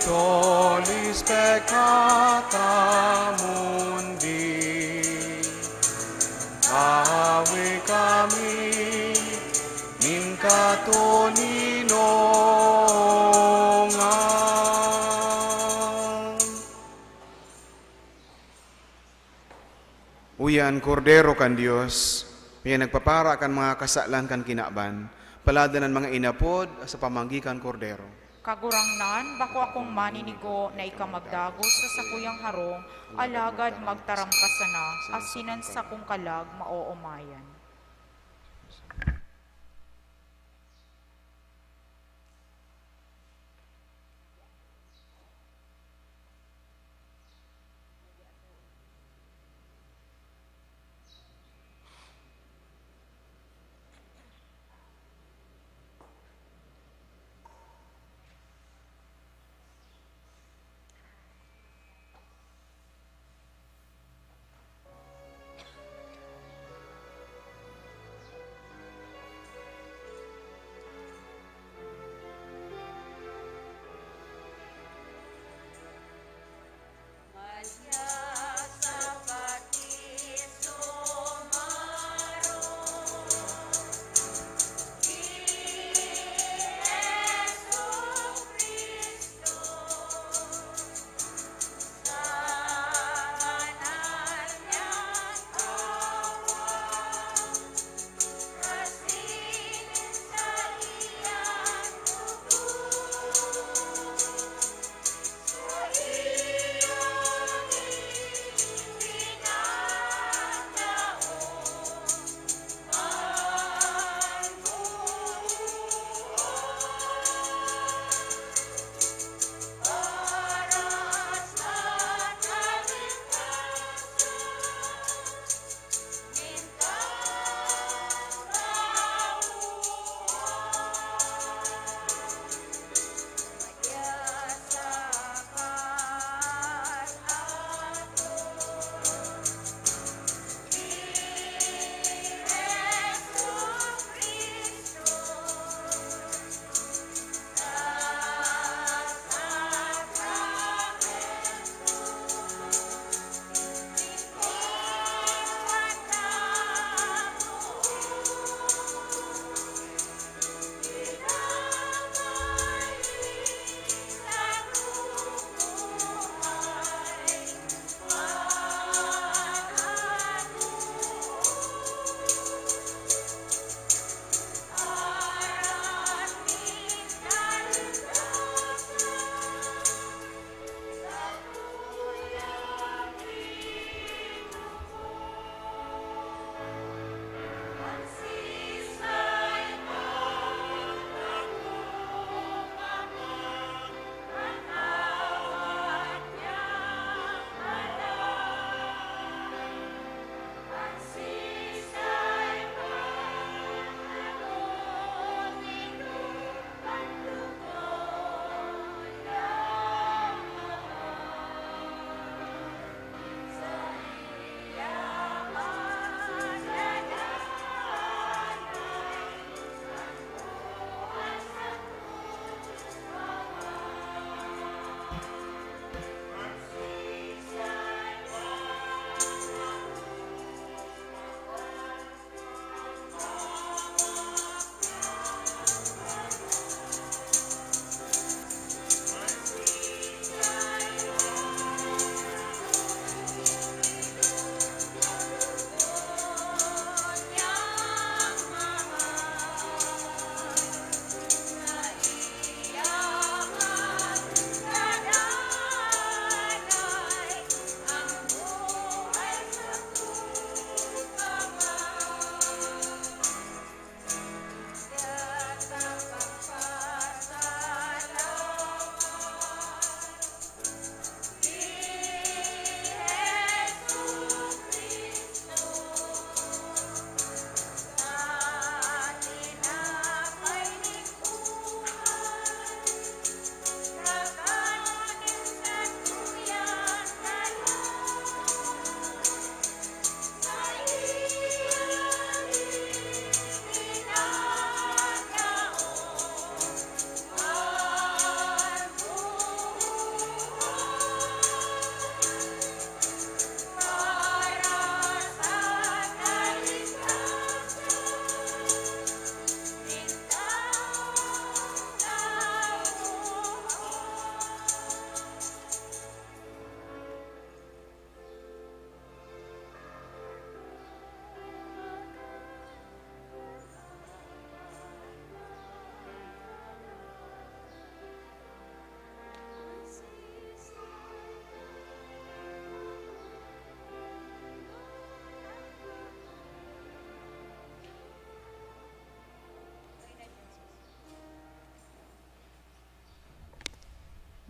Tolis peccata mundi, awe kami nin katoninongan. Uya an Kordero kan Dios, uya nagpapara kan mga kasalan kan kinaban. Paladan an mga inapod sa pamanggi kan Kordero. Kagurangnan, bako akong maninigo na ika magdagos sa sakuyang harong, alagad magtaram ka sana, asin an sakong kalag maoomayan.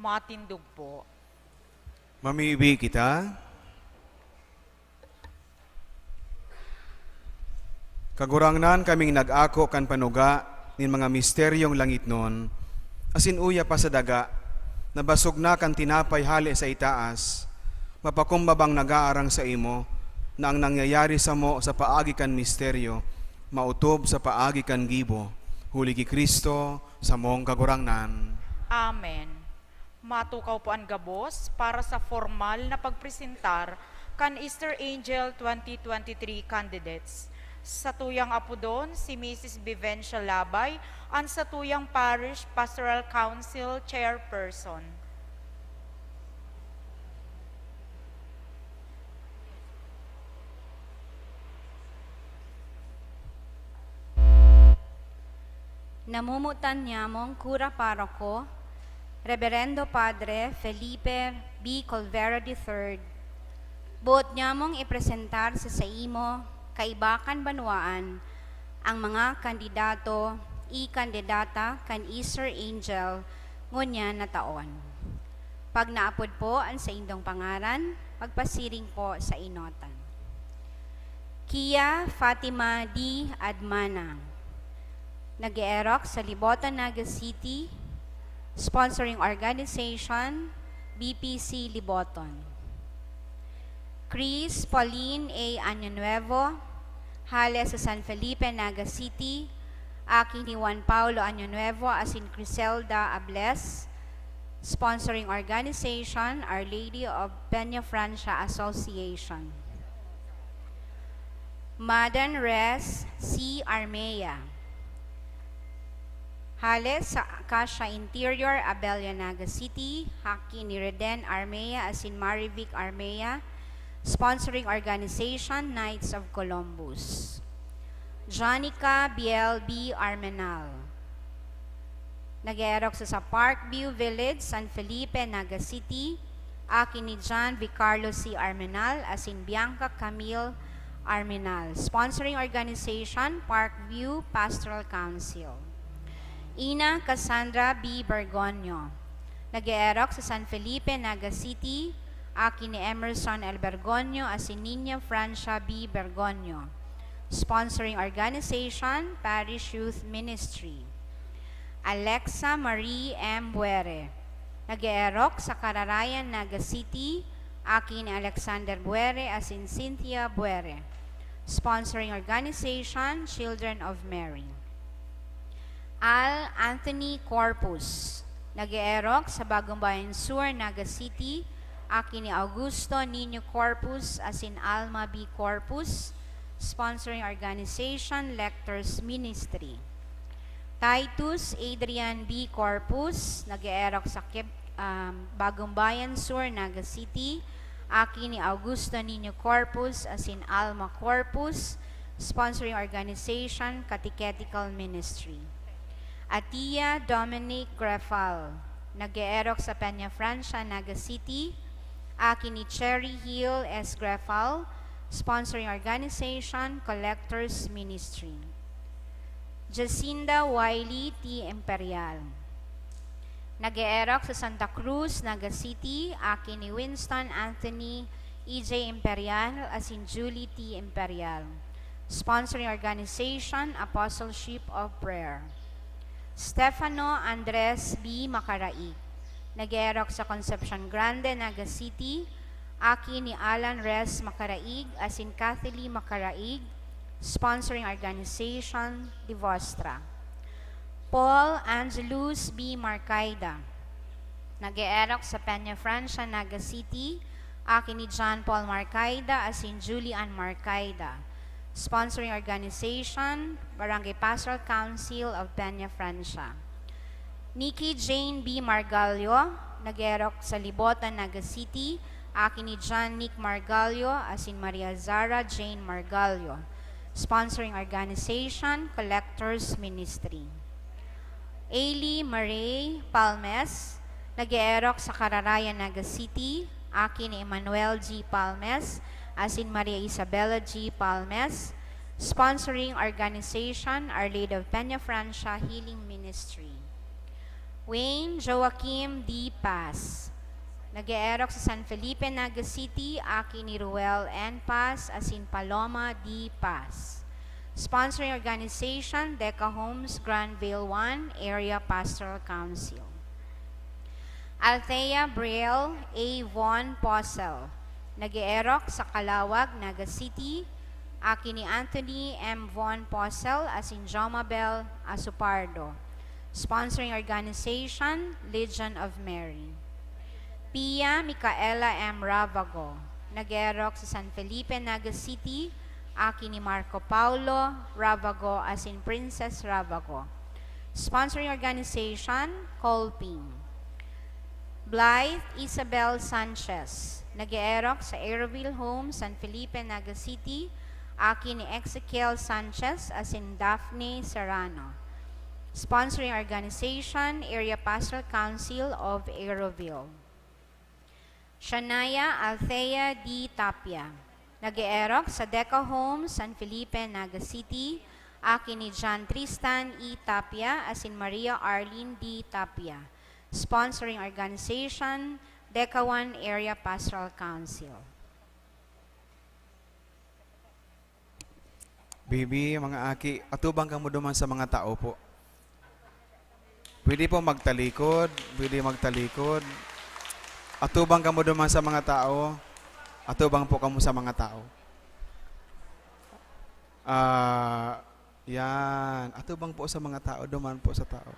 Matindog po. Mamibi kita. Kagurangnan, kaming nag-ako kan panuga nin mga misteryong langitnon, asin uya pa sa daga, nabasog na kan tinapay hale sa itaas, mapakumbabang nagaarang saimo, na ang nangyayari samo sa paagi kan misteryo, maotob sa paagi kan gibo, huli ki Cristo, samong Kagurangnan. Amen. Matukaw po an gabos para sa formal na pagpresentar kan Easter Angel twenty twenty-three candidates. Sa tuyang apodon, si Missus Vivencia Labay, an sa tuyang Parish Pastoral Council Chairperson. Namumutan nyamong Kura Paroko, Reberendo Padre Felipe B. Colvera the third, boot nyamong ipresentar sa saimo, kaiba kan banwaan, ang mga kandidato, i kandidata kan Easter Angel ngunyan na taon. Pag naapod po an saindong pangaran, magpasiring po sa inotan. Kia Fatima D. Admana, nag-eerok sa Liboton, Naga City, sponsoring organization, B P C Liboton. Chris Pauline A. Año Nuevo, hale sa San Felipe, Naga City, aki ni Juan Paulo Año Nuevo asin Criselda Ables, sponsoring organization, Our Lady of Peña Francia Association. Madan Res C. Armea, hale sa Acacia Interior, Abella, Naga City, aki ni Reden Armea asin Marivic Armea, sponsoring organization, Knights of Columbus. Jonica Biel B. Armenal, nag-eerok sa, sa Parkview Village, San Felipe, Naga City, aki ni John Vicarlo C. Armenal asin Bianca Camille Armenal. Sponsoring organization, Parkview Pastoral Council. Ina Cassandra B. Bergonio, nag-eerok sa San Felipe, Naga City, aki ni Emerson L. Bergonio asin Niña Francia B. Bergonio. Sponsoring organization, Parish Youth Ministry. Alexa Marie M. Buere, nag-eerok sa Kararayan, Naga City, aki ni Alexander Buere asin Cynthia Buere. Sponsoring organization, Children of Mary. Al Anthony Corpus, nag-eerok sa Bagumbayan Sur, Naga City, aki ni Augusto Niño Corpus asin Alma B. Corpus, sponsoring organization, Lectors Ministry. Titus Adrian B. Corpus, nag-eerok sa Kib-, um, Bagumbayan Sur, Naga City, aki ni Augusto Niño Corpus asin Alma Corpus, sponsoring organization, Catechetical Ministry. Atia Dominic Grafal, nag-eerok sa Peña Francia, Naga City, aki ni Cherry Hill S. Grafal, sponsoring organization, Collectors Ministry. Jacinda Wiley T. Imperial, nag-eerok sa Santa Cruz, Naga City, aki ni Winston Anthony E J Imperial asin Julie T. Imperial. Sponsoring organization, Apostleship of Prayer. Stefano Andres B. Macaraig, nag-eerok sa Concepcion Grande, Naga City, aki ni Alan Res Macaraig asin Cathy Lee Macaraig, sponsoring organization, Divostra. Paul Angelus B. Marcaida, nag-eerok sa Peña Francia, Naga City, aki ni John Paul Marcaida asin Julie Ann Marcaida. Sponsoring organization, Barangay Pastoral Council of Peña Francia. Nikki Jane B. Margallo, nag-eerok sa Libotan, Naga City, aki ni John Nick Margallo asin Maria Zara Jane Margallo. Sponsoring organization, Collectors Ministry. Ailey Marie Palmes, nag-eerok sa Kararayan, Naga City, aki ni Emmanuel G. Palmes asin Maria Isabella G. Palmes, sponsoring organization, Our Lady of Peña Francia Healing Ministry. Wayne Joaquim D. Paz. Nag-eerok sa San Felipe, Naga City, aki ni Ruel N. Paz asin Paloma D. Paz. Sponsoring organization, Deca Homes, Granville One, Area Pastoral Council. Althea Brielle A. Von Possel. Nag-eerok sa Calauag, Naga City, aki ni Anthony M. Von Possel asin Jomabel Asopardo. Sponsoring organization, Legion of Mary. Pia Micaela M. Ravago, nag-eerok sa San Felipe, Naga City, aki ni Marco Paulo Ravago asin Princess Ravago. Sponsoring organization, Colping. Blythe Isabel Sanchez, nag-eerok sa Aeroville Home, San Felipe, Naga City, aki ni Ezekiel Sanchez asin Daphne Serrano. Sponsoring organization, Area Pastoral Council of Aeroville. Shania Althea D. Tapia, nag-eerok sa Deca Home, San Felipe, Naga City, aki ni John Tristan E. Tapia asin Maria Arlene D. Tapia. Sponsoring organization, Deca One Area Pastoral Council. Baby, mga aki, atubang kamo duman sa mga tao po. Pwede po magtalikod, pwede magtalikod. Atubang kamo duman sa mga tao. Atubang po kamo sa mga tao. Ah, yan. Atubang po sa mga tao, duman po sa tao.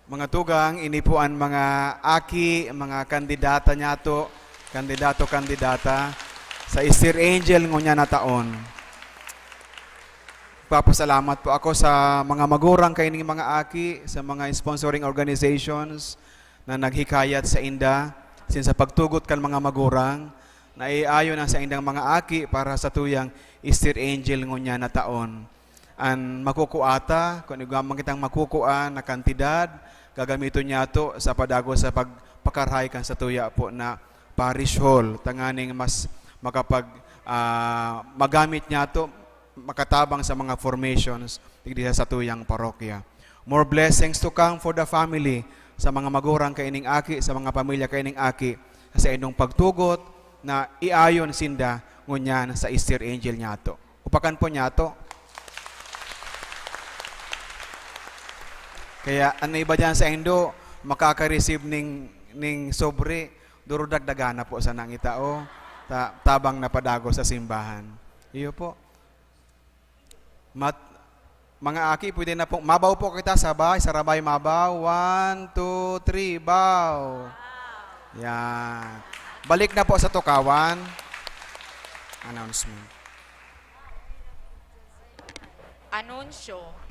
Mga tugang, ini po an mga aki, mga kandidata niyato, kandidato, kandidata sa Easter Angel ngunyan na taon. Nagpapasalamat po ako sa mga magurang kaining mga aki, sa mga sponsoring organizations na naghikayat sainda, asin sa pagtugot kan mga magurang, na iayon an saindang mga aki para sa tuyang Easter Angel ngunyan na taon. An makukua ta, kun igwa man kitang makukua na kantidad, gagamiton niyato sa padagos sa pagpakarahay kan satuya po na parish hall, tanganing mas makapag-, ah, magamit niyato, makatabang sa mga formations digdi sa satuyang parokya. More blessings to come for the family, sa mga magurang kaining aki, sa mga pamilya kaining aki, sa saindong pagtugot na iayon sinda ngunyan sa Easter Angel niyato. Upakan po niyato. Kaya an iba diyan saindo, makaka-receive ning, ning sobre, durudagdagan na po sana ang itao, ta-, tabang na padagos sa simbahan. Iyo po. Mat-, mga aki, pwede na po. Mabaw po kita, sabay, sarabay, mabaw. One, two, three, baw. Yan. Balik na po sa tukawan. Announcement. Anunsyo.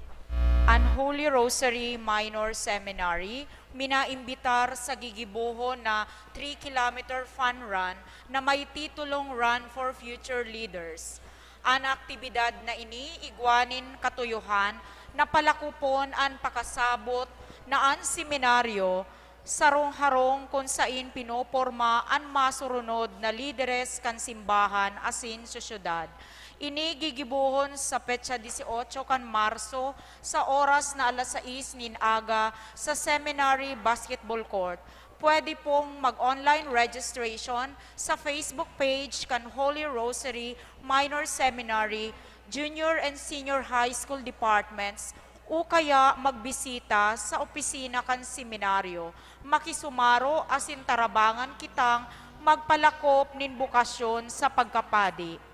An Holy Rosary Minor Seminary minaimbitar sa gigibohon na three kilometer fun run na may titulong Run for Future Leaders. An aktibidad na ini igwa nin katuyohan na palakopon an pakasabot na an seminaryo sarong harong kun sain pinoporma an masurunod na lideres kan simbahan asin sosyedad. Ini gigibohon sa petsa dieciocho kan Marso, sa oras na alas sais nin aga, sa Seminary Basketball Court. Pwede pong mag-online registration sa Facebook page kan Holy Rosary Minor Seminary, Junior and Senior High School Departments, o kaya magbisita sa opisina kan seminaryo. Makisumaro asin tarabangan kitang magpalakop nin bokasyon sa pagkapadi.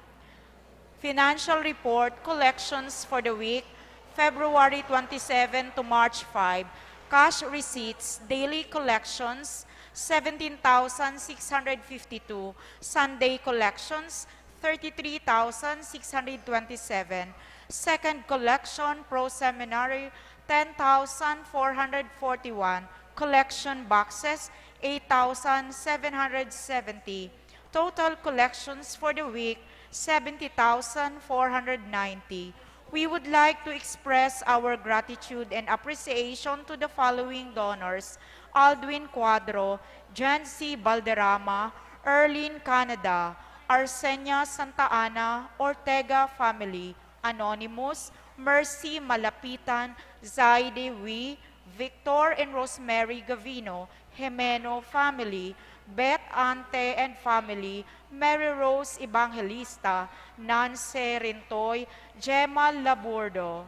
Financial report, collections for the week, February twenty-seven to March five, cash receipts, daily collections, seventeen thousand six hundred fifty-two, Sunday collections, thirty-three thousand six hundred twenty-seven, second collection, pro seminary, ten thousand four hundred forty-one, collection boxes, eight thousand seven hundred seventy, total collections for the week, seventy thousand four hundred ninety. We would like to express our gratitude and appreciation to the following donors: Aldwin Cuadro, Jen C. Balderrama, Erlin Canada, Arsenia Santa Ana, Ortega family, Anonymous, Mercy Malapitan, Zaide Wi, Victor and Rosemary Gavino, Jimeno family, Beth Ante and family, Mary Rose Evangelista, Nance Rintoy, Gemma Laburdo.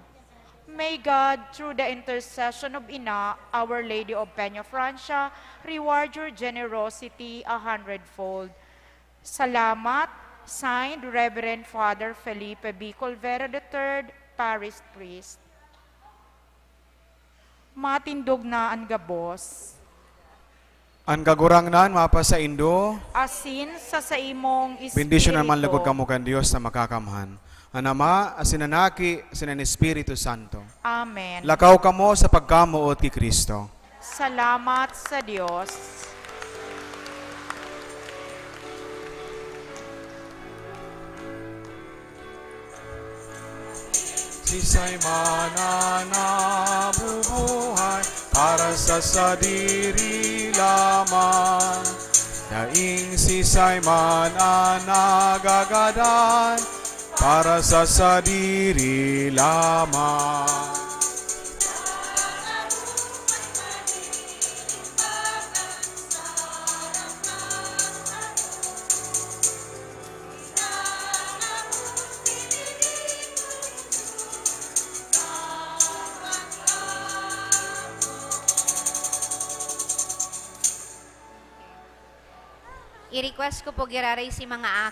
May God, through the intercession of Ina, Our Lady of Peña Francia, reward your generosity a hundredfold. Salamat. Signed, Reverend Father Felipe Bicol Vera the third, Parish Priest. Matindog na an gabos. An Kagurangnan mapasaindo. Asin sa saimong espiritu. Bendisyonan man logod kamo kan Dios na Makakamhan, an Ama, asin an Aki, asin an Espiritu Santo. Amen. Lakaw kamo sa pagkamoot ki Cristo. Salamat sa Dios. Sisay man an nabubuhay para sa sadiri lamang, daing sisay man an nagagadan para sa sadiri lamang. I-request ko po giraray si mga